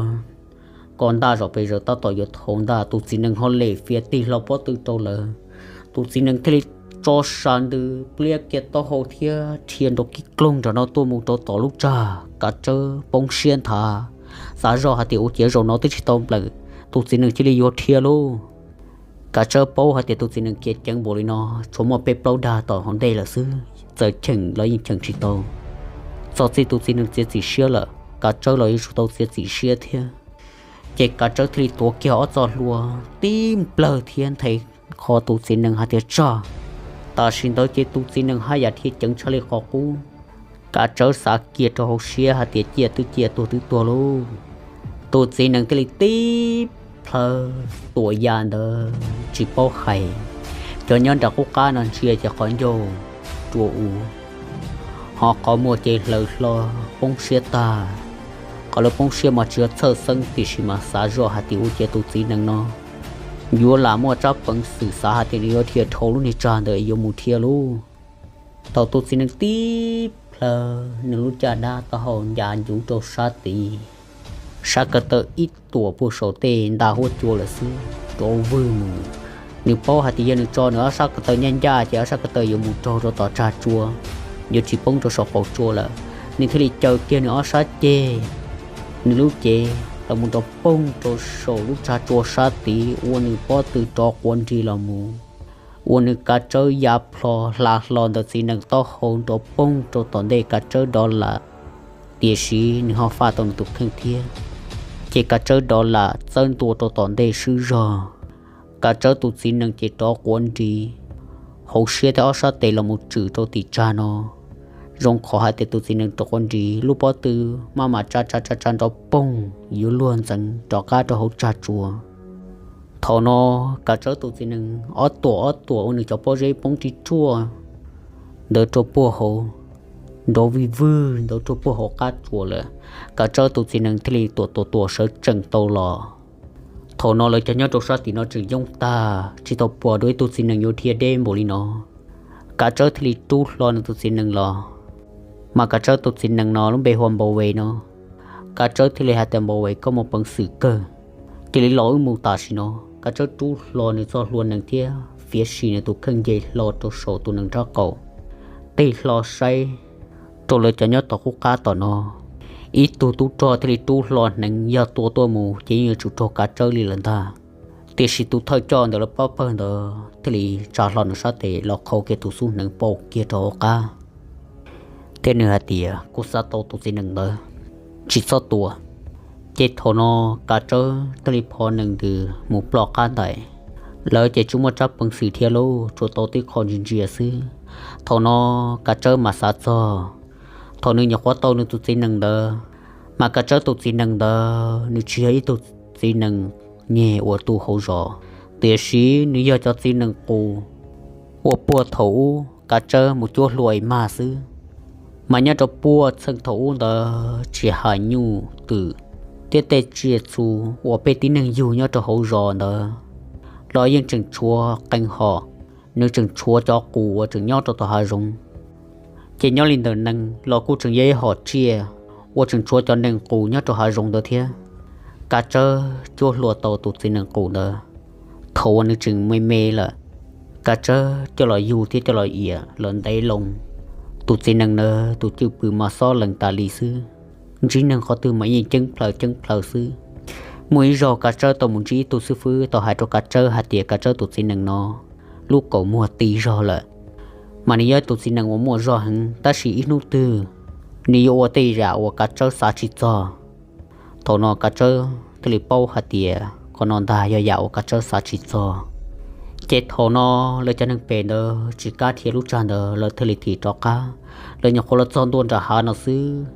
ko ntaj zom pes zaws tab tom yuav thau ntaj, tus txiv nees ho lem fias tig hlo pob tw rau lawv. Tus txiv nees thiaj li tso sa ntws pliab kiag taub hau thiab dhia nrov kib kloog nram no tuaj mus rau tom lub tsag. Kav Tsawb poob siab nthav, xav zoj hais tias ua ciav zaum no twb tsis tau nplawm, tus txiv nees cia li yuav dhia lauj. Kav Tsawb paub hais tias tus txiv nees khiav ceev npaum li no, tshuav muaj peb plaub dag tom hauv ntej lawm xwb, txawm cheem los yeej cheem tsis tau. Txog txij tus txiv nees txiav txim siab lawm, Kav Tsawb los yuav tsum tau txiav txim siab thiab. Ces Kav Tsawb thiaj li tuav kiag ob txoj hlua tib nplawg thiab nthe qho tus txiv nees hais tias, Tsag! Tam sim ntawd ces tus txiv nees haj yam dhia ceev tshaj li qhov qub. Kav Tsawb xav kiag rau hauv siab hais tias, Ciaj twb ciaj, tuag twb tuag lauj. Tus txiv nees thiaj li tib plhaw tuam ya ntawd tsis paub hais, cov nyob nram qub qab no ntsia ces qhov ncauj rua u, ho qhov muag ces hlaws hlo poob siab tag. qhov lawv poob siab mas tsis yog txhawj xeeb, tiam sis mas xav zoj hais tias ua ciav tus txiv nees no yuav lam muaj tsab peev xwm xav hais tias nws yuav dhia dhau lub niag tsag ntawd yuav mus dhia lauj. Thaum tus txiv nees tib plhaw nws lub caj dab taub hau ncav ncuv rau sab tid, sab ko taw ib tuam puag saum tej nta huab cua lawm xwb, rov vwg mus. Nws paub hais tias yog nws tso nws ob sab ko taw ncaj ncaj ces ob sab ko taw yuav mus raug rau tom tsag tsua, yuav tsis poob rau saum qaum tsua lawm. Nws thiaj li caws kiag nws ob sab ceg, nws lub cev los mus rov poog rau saum lub tsag tsua sab tid, ua nws pob tw rov quav nrig los mus, ua nws kav tsawb ya plho hla hlo ntawm txiv nees taub hau nrov poog rau tom ntej kav tsawb dov lam. Tiam sis nws ho faj tau nws tus kheej thiab, ces kav tsawb dov lam txawb ntua rau tom ntej swb zog. Kav tsawb tus txiv nees ces rov quav nrig, hauv siab thiab ob sab tes los mus tswm rau tim tsag no. Zoo qhov hais tias tus txiv nees rov quav nrig, lub pob tw maj mam tsa tsa tsa tsa nrov poog yuav luag ntxeev rov qab rau hauv tsag tsua. Thaum no kav tsawb tus txiv nees ob tuam ob tuam ua nws cov pob zeb poob ris ruaj ntawd rau puag hauv, nrov vij vwg ntawd rau puag hauv qab tsua lawm. Kav tsawb tus txiv nees thiaj li tuam tuam tuam sawv tsees tau los. Thaum no lawv cov nyob rau sab tim no tseem yoob tag, tsis tau pom dua ib tug txiv nees yuav dhia deb npaum li no. Kav tsawb thiaj li rub hlo nws tus txiv nees los, mas kav tsawb tus txiv nees no lub npe hu ua Npau Ve no. Kav tsawb thiaj li hais tias, Npau Ve, koj muaj peev xwm kawg, cia li los wb mus tam sim no. Kav tsawb rub hlo nws txoj hlua nees thiab fiav sim nws tus kheej nce hlo rau saum tus nees nraub qaum, qig hlo saib rau lawv cov nyob tom qub qab tom no. Ib tug tub rog thiaj li rub hlo hneev, yog tua tuaj mus ces yeej yuav tsum raug kav tsawb li lawm ntag. Tiam sis tus thawj coj ntawm lawv pab pawg ntawd thiaj li tsa hlo nws sab tes los qhau kiag tus xub hneev pauj kiag rau hauv qab, thiab nws hais tias, Kuv xav tau tus txiv nees ntawd, tsis txhob tua. Ces thaum no kav tsawb thiaj li phov nees ntws mus ploj qab ntais. Lawv ces tsis muaj tsab peev xwm thiab lauj, tsuas tau tib qho ntsia ntsia xwb. Thaum no kav tsawb mas xav txog thaum nws nyuam qhuav tau nws tus txiv nees ntawd, mas kav tsawb tus txiv nees ntawd nws tsis yog ib tug txiv nees nyeg uas tu hauv zos, tiam sis nws yog cov txiv nees qus uas puag thaum ub kav tsawb mus cuab hlua es mag xwb. Mas nyob rau puag txheej thaum ub ntawd tsis hais nyuj twm thiab tej tsiaj txhu uas peb tib neeg yug nyob rau hauv zos ntawd los yeej tseem tshuav qee hom, nws tseem tshuav cov qus uas tseem nyob rau tom hav zoov. Ces nyob li ntawm nees los kuj tseem yog ib hom tsiaj uas tseem tshuav cov nees qus nyob rau hav zoov ntawd thiab. Kav tsawb cuab hlua tau tus txiv nees qus ntawd, thaum uas nws tseem me me lawm, kav tsawb coj los yug thiab coj los iam los ntev loo. Tus txiv nees ntawd tus cwj pwm mas xob lees tas li xwb, ntsib neeg qhov twg mas yeej ceeb plhaw ceeb plhaw xwb. Muaj ib zaug kav tsawb tau mus ntsib ib tug xib fwb tau hais rau kav tsawb hais tias kav tsawb tus txiv nees no lub kaus muag ti zog lawm, mas nws yog tus txiv nees uas muaj zog heev, tab sis ib hnub twg nws yuav ua tej yam uas kav tsawb xav tsis txog. Thaum no kav tsawb thiaj li paub hais tias qhov no ntag yog yam uas kav tsawb xav tsis txog. Ces thaum no lawv cov neeg pem ntawd tsis kam dhia lub tsag ntawd, lawv thiaj li thim rov qab. Lawv nyuam qhuav los txog ntua nram hav no xwb,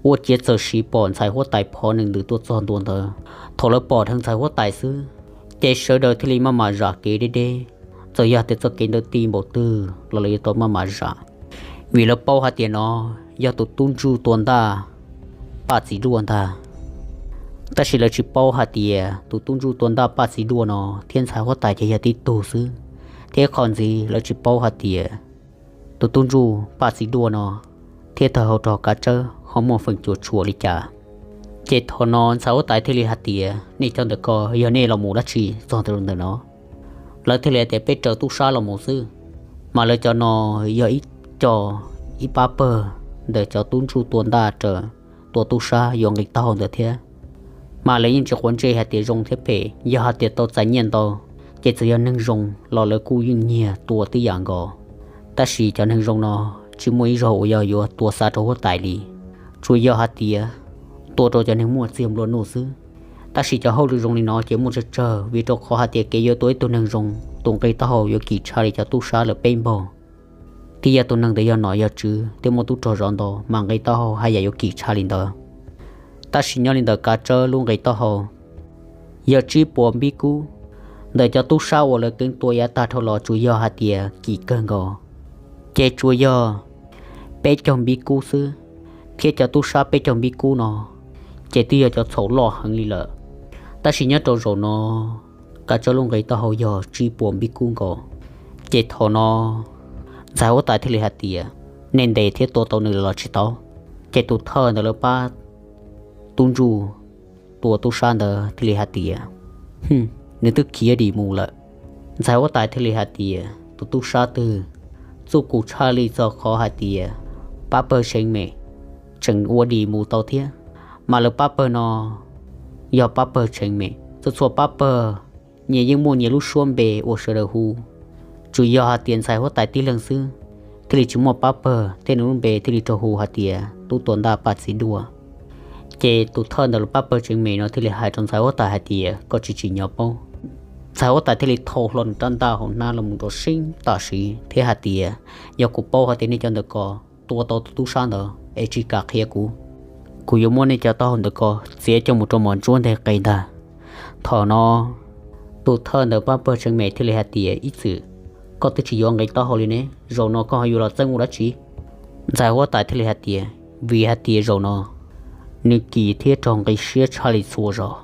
ua ciav txawm siv pom ntxhais huab tais phov nees ntws tuaj txog ntua ntawd. Thaum lawv pom dheev ntxhais huab tais xwb, ces sawv daws thiaj li maj mam zam kev deb deb. Txawm yog tias txoj kev ntawd ti npaum twg los lawv yuav tau maj mam zam, vim lawv paub hais tias no yog tus tub ntsuj tua ntaj Paj Txiv Duaj ntag. Tab sis lawv tsis paub hais tias tus tub ntsuj tua ntaj Paj Txiv Duaj no thiab ntxhais huab tais ces yog tib tug xwb, thiab qhov ntxiv lawv tsis paub hais tias tus tub ntsuj Paj Txiv Duaj no thiab tawg hau rog kav tsawb ho muaj feem cuam tshuam li cas. Ces thaum no ntxhais huab tais thiaj li hais tias, nej cov ntawm ko yog nej los mus dab tsi txog ntawm no? Lawv thiaj li hais tias, peb raws tub sab los mus xwb. Mas lawv cov no yog ib co, ib pab pawg ntawm cov tub ntsuj tua ntaj raws tua tub sab yuav nqi taub hau ntawd thiab. Mas lawv yeej tsis quav ntsej hais tias zoo thiab phem, yog hais tias tau txais nyiaj ntau, ces txawm yog neeg zoo los lawv kuj yeej nyiag tua tib yam nkaus. Tab sis cov neeg zoo no tsis muaj ib zaug uas yog yuav tua xa rau huab tais li, tsuas yog hais tias tua rau cov neeg muaj txiag nplua nuj xwb. Tab sis cov hauj lwm zoo li no ces muaj tsawg tsawg, vim rau qhov hais tias kev yuav tua ib tug neeg zoo tus nqi taub hau yuav kim tshaj li cov tub sab lawv peb npaug. Thiab yog tus neeg ntawd yog nom yog tswv thiab muaj tub rog zov ntau mas nqi taub hau haj yam yuav kim tshaj li ntawd. Tab sis nyob li ntawm kav tsawb lub nqi taub hau yog tsib puas npib kub, ntawm cov tub sab uas lawv keev tua yav tag dhau los tsuas yog hais tias kim kawg nkaus, ces tsuas yog peb caug npib kub xwb. Thiab cov tub sab peb caug npib kub no ces twb yog cov txhaum loj heev li lawm. Tab sis nyob rau zaum no, kav tsawb lub nqe taub hau yog tsib puas npib kub nkaus. Ces thaum no ntxhais huab tais thiaj li hais tias, nej ntes thiab tua tau nws los tsis tau? Ces tus thawj ntawd lawv pab tub ntsuj tua tub sab ntawd thiaj li hais tias, nws twb khiav dim mus lawm. Ntxhais huab tais thiaj li hais tias, tus tub sab twg txuj kum tshaj li txog qhov hais tias pab pawg Tseev Mem tseem ua dim mus tau thiab, mas lawv pab pawg no yog pab pawg Tseev Mem. Txhua txhua pab pawg nyias yeej muaj nyias lub suab npe uas sawv daws hu, tsuas yog hais tias ntxhais huab tais tib leeg xwb thiaj li tsis muaj pab pawg thiab nws lub npe thiaj li raug hu hais tias Tub Tuam Ntaj Paj Txiv Duaj. Ces tus thawj ntawm lub pab pawg Tseev Mem no thiaj li hais rau ntxhais huab tais hais tias, koj tsis tsim nyog paub. Ntxhais huab tais thiaj li thau hlo nws rab ntaj hauv hnab los mus rau seeb tam sim thiab hais tias, yog kuv paub hais tias nej cov ntawm ko tua tau tus tub sab ntawd es tsis kam qhia kuv, kuv yuav muab nej cov taub hau ntawm ko txiav coj mus rau mos ntsuab nteg qe ntag. Thaum no tus thawj ntawm pab pawg Tseev Mem thiaj li hais tias, ib txwm koj twb tsis yuav nqe taub hau li ne, zaum no koj ho yuav los txeeb ua dab tsi? Ntxhais huab tais thiaj li hais tias, vim hais tias zaum no nws kim thiab raug nqi siab tshaj li txhua zaus.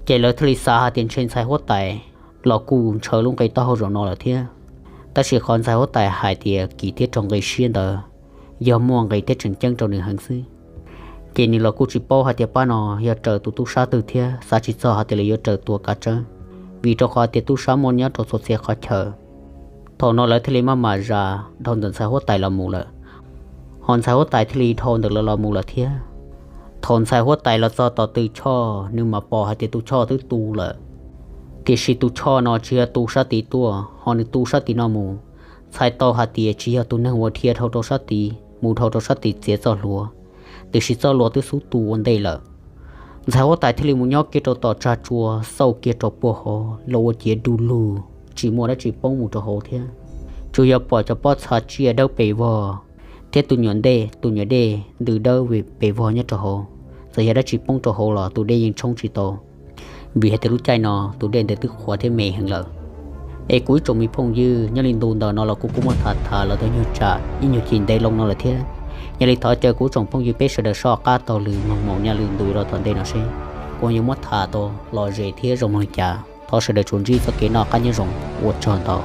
Ces lawv thiaj li xav hais tias ntshe ntxhais huab tais los kuj ntshaw lub nqe taub hau zaum no lawm thiab. Tab sis qhov ntxhais huab tais hais tias kim thiab raug nqi siab ntawd yog muaj nqis thiab tseem ceeb rau nws heev xwb. Ces nws los kuj tsis paub hais tias pab no yog raws tus tub sab twg thiab xav tsis txog hais tias lawv yuav raws tua kav tsawb, vim rau qhov tias tub sab muaj nyob rau txhua txhia qhov chaw. Thaum no lawv thiaj li maj mam zam dhau ntawm ntxhais huab tais los mus lawm, ho ntxhais huab tais thiaj li dhau ntawm lawv los mus lawm thiab. Thaum ntxhais huab tais los txog tom tw choj, nws mam pom hais tias tus choj twb tu lawm, tiam sis tus choj no tsis yog tu sab tid tuaj, ho nws tu sab tim no mus. Txhais tau hais tias tsis yog tus neeg uas dhia dhau rau sab tid mus dhau rau sab tid txiav txoj hlua, tiam sis txoj hlua twb xub tu ua ntej lawm. Ntxhais huab tais thiaj li mus nyob kiag rau tom tsag tsua xauj kiag rau puag hauv los ua ciav du lug, tsis muaj dab tsi poob mus rau hauv thiab. Tsuas yog pom cov pob txha tsiaj dawb pes vog thiab tus nyuam dej, tus nyuam dej ntws dawb pes vog nyob rau hauv. Txawm yog dab tsi poob rau hauv los tus dej yeej tshoob tsis tau, vim hais tias lub caij no tus dej ntawd twb qhuav thiab me heev lawm. Es kuv ib tsoom me phooj ywg, nyob li ntu ntawm no los kuv kuj muab tham tham los tau nyuag tsam ib nyuag ci ntev loo no lawm thiab. Yog li thov caw kuv ib tsoom phooj ywg peb sawv daws soj qab taug lw mloog mus nyob li ntu rau tom ntej no seb kuv yuav muab tham tau lom zem thiab zoo mloog li cas. Thov sawv daws tsuas ntsib txoj kev noj qab nyob zoo, ua tsaug ntau.